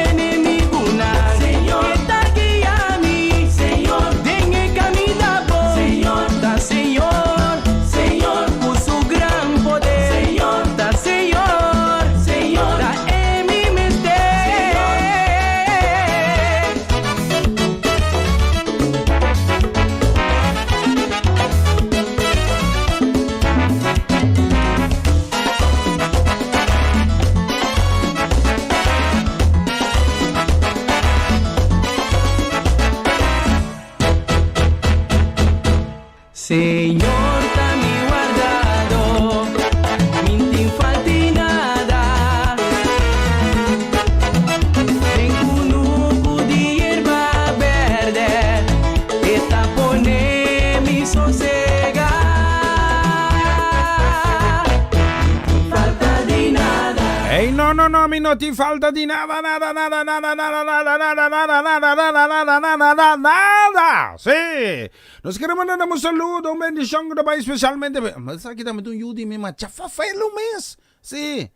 Ey, no, no, no, mi no tin falta di nada, nada, nada, nada, nada, nada, nada, nada, nada, nada, nada, nada, nada, nada. Sí. Nos kere manda un saludo, un bendicion ku ta bai especialmente. Mas aki tambe ta un yu di mi ma chafafelo mes. Sí.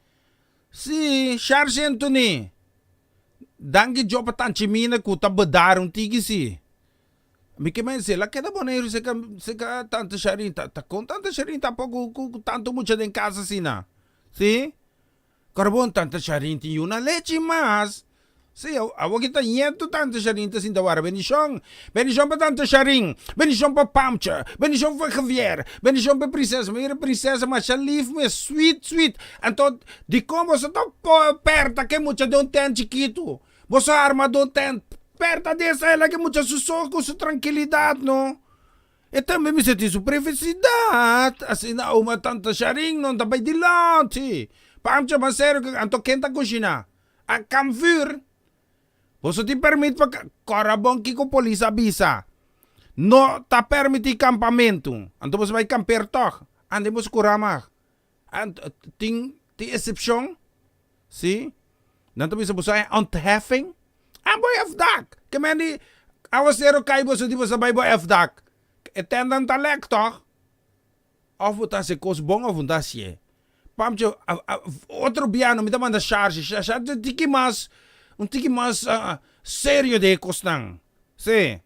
Sí, Charles Anthony. Danki Djo pa tanchi mina ku ta bedar un tiki sí. Mi ke men si el a keda Boneiru seka seka tante Sharin ta ta kon tante Sharin tampoco ku ku tanto mucha den kas asina si karbon tante Sharin tin yu na lechi mas si awor ki ta ñetu tante Sharin ta sinta wara bendishon bendishon pa tante Sharin bendishon pa Pamcha bendishon pa Javier bendishon pa prinsesa mi mira prinsesa masha lif mes sweet sweet anto dikon boso ta perta ke mucha den un tent chikitu Boso arma don tent perta di esei ke mucha su so ku su trankilidat no. E tambe mester tin su privisidat, asina oma tanta Sharin no ta bai dilanti. Pancho mas serio ke anto ken ta kushiná? A kampvuur? Boso tin permit pa kòrda bon kiko polis a bisa. No ta permití kampamentu. Anto boso bai kamper tòg. Ande boso kurá mag. Anto tin tin eksepshon? Si. Nan ta bisa boso a ontheffing? A bo erfdak. Ke men di awasero kai boso di boso a bai bo erfdak. E tèndan ta lèk tòg? Òf bo ta hasi kos bon òf bo no ta hasié. Pamcho otro biaha mi ta manda sharshi. Sharshi un tiki mas un tiki mas serio den e kosnan. Si.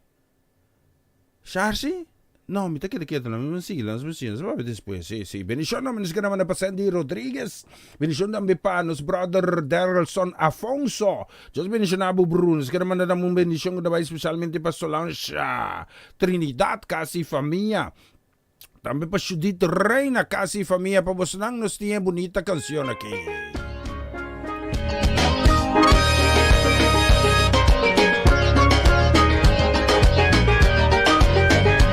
Sharsi? No, mi ta keda ketu na mi mi sigui lansa mi sigui nos papia despues. Si, si. Bendishon na nos keda manda pa Sandy Rodriguez. Bendishon tambe pa nos brother Derlson Afonso. Dios bendishona bo bru. Nos keda manda tambe un bendishon ku ta bai spesialmente pa Solange Trinidad, kas i famia. Tambe pa Judith Reina, kas i famia. Pa bosonan nos tin e bunita kanshon aki.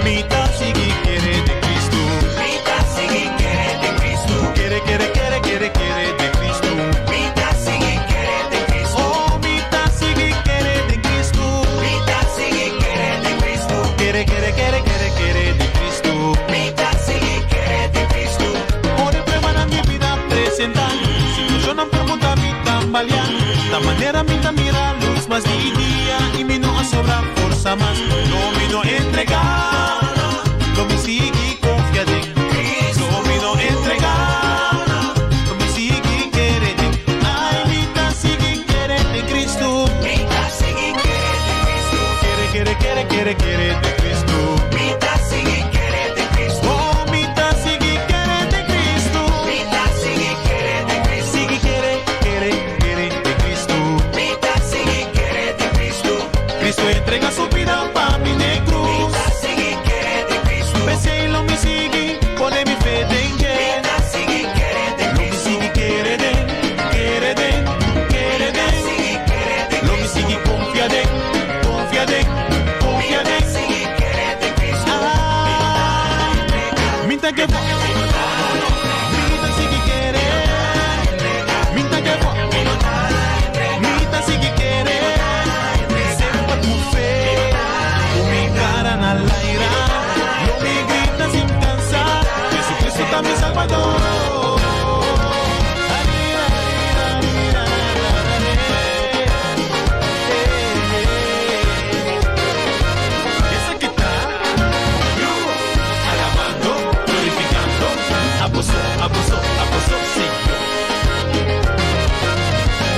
Mi ta sigui kere den Cristo. Mi ta sigui kere den Cristo. Kere, kere, kere, kere, kere den Cristo. Mi ta sigui kere den Cristo. Oh, mi ta sigui kere den Cristo. Mi ta sigui kere den Cristo. Kere, kere, kere, kere, kere den Cristo. Mi ta sigui kere den Cristo. Ora e pruebanan di bida presenta, situacionnan por muda mi tambaleá. Ta manera mi ta mira luz mas di dia i mi no a sobra forsa mas. No, mi no entregá, lo mi sigui confia den Cristo. No, mi no entregá, lo mi sigui kere den. Ai, mi ta sigui kere den Cristo. Mi ta sigui kere den Cristo. Kere, kere, kere, kere, kere den Cristo. Mi ta sigui kere den Cristo. Oh, mi ta sigui kere den Cristo. Mi ta sigui kere den Cristo. Sigui kere, kere, kere den Cristo. Mi ta sigui kere den Cristo. Cristo entrega su bida pa mi n'e cruz. Mi ta sigui kere den Cristo. P'esei lo mi sigui pone mi fe den dje. Mi ta sigui kere den Cristo. Lo mi sigui kere den, kere den, kere den. Mi ta sigui kere den Cristo. Lo mi sigui confia den, confia den, confia den. Mi ta sigui kere den Cristo. Ai, mi ta give up. Mi ta sigui kere. Mi ta give up. Mi ta sigui kere. Semper ku fe. Ku mi kara na laira. Lo mi grita sin kansa. Jesucristo ta mi Salbador. Esaki ta Grupo Alabando, glorificando, Aboso, aboso, aboso, Señor.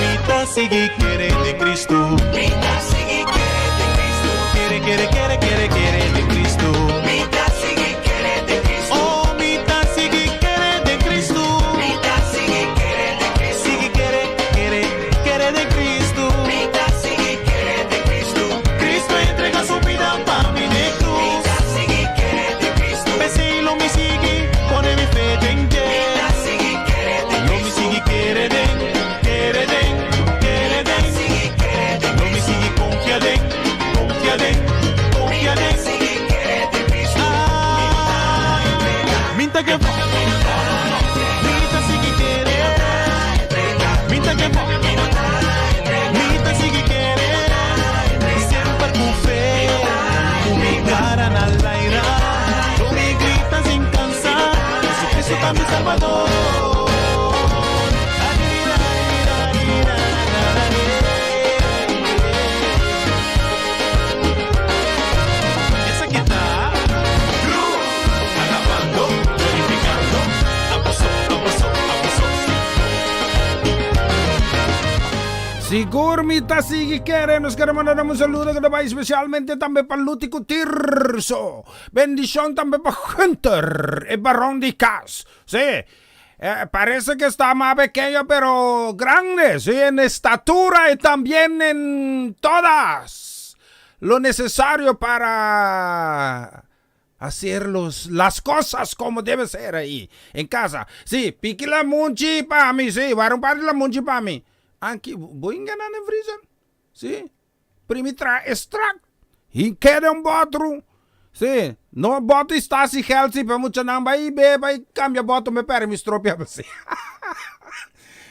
Mi ta sigui kere den Cristo. Mi ta sigui kere den Cristo. Kere, kere, kere, kere, kere den Cristo. Mi ta sigui kere den Cristo. Oh, mi ta sigui kere den Cristo. Mi ta sigui kere den Cristo. Sigui kere, kere, kere den Cristo. Mi ta sigui kere den Cristo. Cristo a entrega su bida pa mi den cruz. Mi ta sigui kere den Cristo. P'esei lo mi sigui pone mi fe den dje. Mi ta sigui kere den Cristo. Lo mi sigui kere den, kere den, kere den. Mi ta sigui kere den Cristo. Lo mi sigui. Sigur mi ta sigui kere. Nos kere manda nan un saludo ku ta bai spesialmente tambe pa Luti ku Tirso. Bendishon tambe pa Hunter, e baron di kas. Sí, parece que está mas pequeño pero grande, sí, en estatura y también en todas lo necesario para hacer los, las cosas como debe ser ahí en casa. Sí, piki lamunchi pa mi, sí, wara un par di lamunchi pa mi. Anki, bo inga nan den freezer? Sí, primi traha extract y keda un botru. Sí, no boto y stasi geld sí, pa muchanan bai be, bai cambia boto, me perde mi stropia pa sí.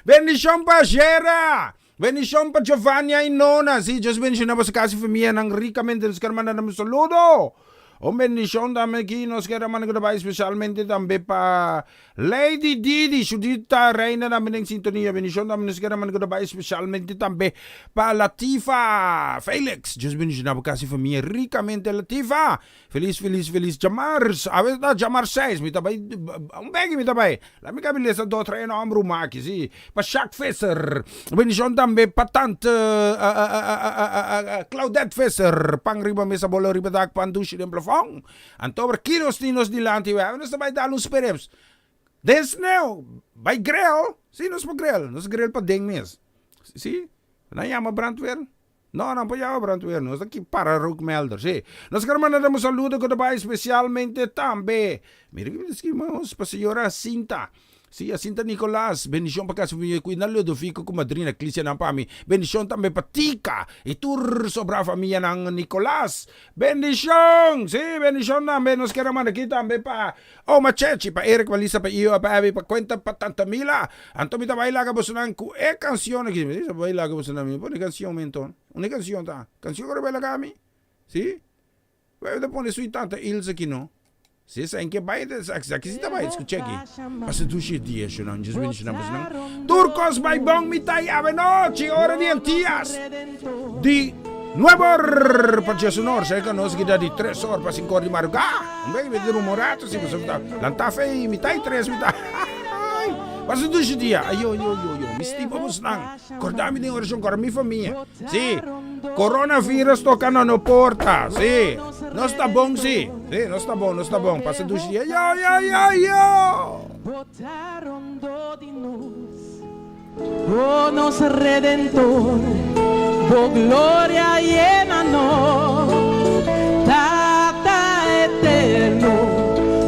Bendicion pa Jera! Bendicion pa Giovannia y Nona. Sí, Dios bendiciona boso casa y famianan ricamente. Nos quier manda nan un saludo. Un bendicion tambe aki nos quier manda ku ta bai especialmente tambe pa Lady Didi, Judita Reina tambe den sintonia. Bendicion tambe nos quier manda ku ta bai especialmente tambe pa Latifa Felix. Dios bendiciona bo casa y famia ricamente Latifa. Felis felis felis djamars awe ta djamars seis mi ta bai un beki mi ta bai la mi kabi lesa dos tres nomber un maki si pa Shak Visser bendishon tambe pa tante Claudette Visser pan riba mesa bolo riba dak pan dushi den plafon anto ora ki nos tin nos dilanti awe nos ta bai dal un spereps den sneu bai grill si nos por grill nos grill paden mes si nan yama brandweer. No, nan por yama brandweer, nos ta ki para rookmelder, sí. Nos ker manda nan un saludo ku ta bai spesialmente tambe. Mira ki mi ta skibi mas pa señora Jacinta. Sí, Jacinta Nicolas, bendishon pa kasa famia ku na Ludovico ku madrina Clicia nan pa mi. Bendishon tambe pa Tika i tur sobra famianan Nicolas. Bendishon! Sí, bendishon tambe nos ker a manda aki tambe pa Oma Chechi, pa Eric, pa Lisa, pa Io, pa Abby, pa Quenta, pa Tanta Mila. Anto mi ta bai laga bosonan ku e kansion aki. Mi ta bai laga bosonan, mi pone kansion mi anto. Unda e kansion ta? Kansion ku bai laga mi? Si? Bai ta pone sui Tanta Ilse aki no. Si esei ke bai, esaki si ta bai, skucha aki. Pasa dushi e dia, shunan, Dios bendishonan bosonan. Tur kos bai bon, mi ta i awenochi, ora di Antias. Di nuebor pa diesunor, serka nos kita di tres or pa sinkor di marugá. Un beki mi ta durmi un rato si pasobra ta lantá fe mitá i tres mitá. Pasa dushi dia. Ayo, yo, yo, yo. Mi stima bosnan. Korda mi den orashon, korda mi famia. Si, coronavirus toka na no porta. Si, nos ta bon si. Si, nos ta bon, nos ta bon. Pasa dushi dia. Yo, yo, yo, yo. Oh nos Redentor, bo gloria yena nos, Tata eterno,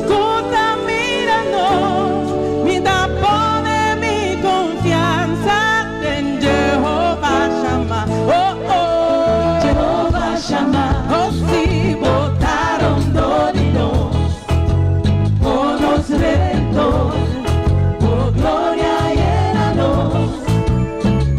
cu ta mira nos, mi ta pone mi confianza den Jehová Shammah, oh oh, Jehová Shammah, oh si, bo ta rondó di nos, oh nos Redentor. Bo gloria yena nos,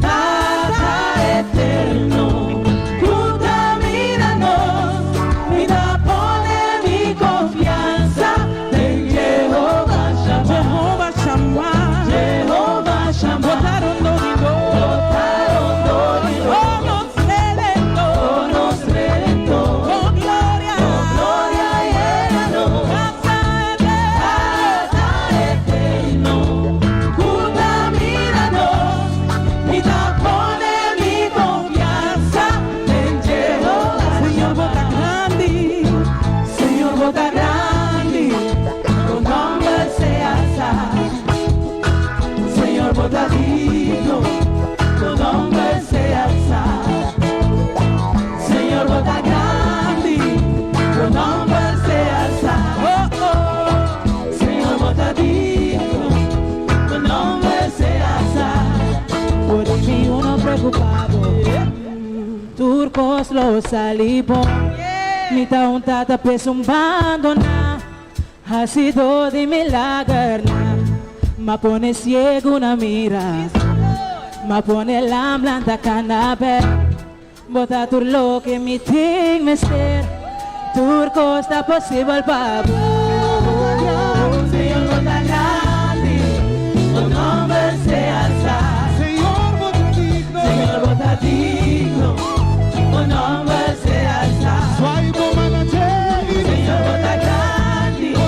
Tata eterno, cu ta mira nos, mi ta pone mi confianza den Jehova Shammah. Jehova Shammah, Jehova Shammah, bo ta rondo di nos, bo ta rondo di nos, oh nos Redentor, oh nos Redentor, bo gloria, bo gloria yena nos, Tata eterno, cu ta mira nos, mi ta pone mi confianza den Jehová. Señor, bo ta grandi, Señor, bo ta grandi, bo nomber sea alzá. Señor, bo ta digno, bo nomber sea alzá. Señor, bo ta grandi, bo nomber sea alzá. Oh, oh. Señor, bo ta digno, bo nomber sea alzá. Por mi uno preocupado, tur cos lo sali bon. Mi ta un tata p'es un bandoná, hasidó di milagernan. M'a pone ciego na mira, m'a pone lam lanta cana bek. Bo ta tur loke mi tin mester, tur kos ta posibel pa bo. Señor bo ta grandi, bo nomber sea alsá. Señor bo ta digno, Señor bo ta digno, bo nomber sea alsá. Señor bo ta grandi, bo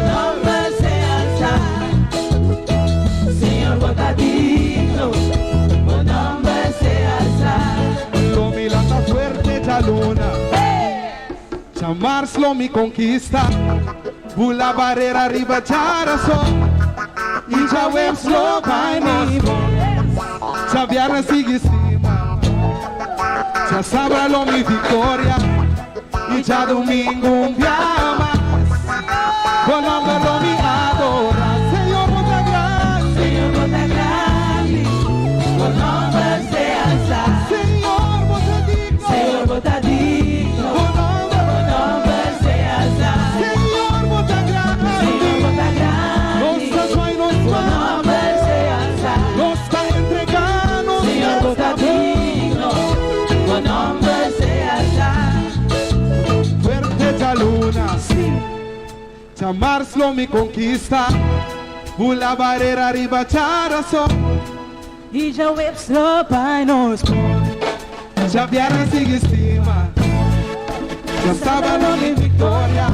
nomber sea alsá. Señor bo ta digno, bo nomber sea. Djamars lo mi konkista. Bula barera riba djarason. I djaweps lo bai nos bon. Djabièrnè sigui stima. Djasabra lo mi viktoria. I djadumingu un bia mas. Bo nòmber lo mi adorá. Señor bo ta grandi. Señor bo ta grandi. Bo nòmber sea alsá. Señor bo ta digno. Señor bo ta digno. Bo nòmber. Bo nòmber sea alsá. Señor bo ta grandi. Señor bo ta grandi. Nos ta zwaai nos Bo man. nòmber sea alsá. Nos ta entregá nos Señor bo ta digno. Bo nòmber sea alsá. Fuerte djaluna. Djamars lo mi konkista. Bula barera riba djarason. I djaweps lo bai nos bon. Djabièrnè sigui stima. Djasabra lo mi viktoria.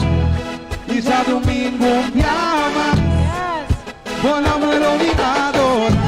I djadumingu un bia mas. Bo nòmber lo mi adorá.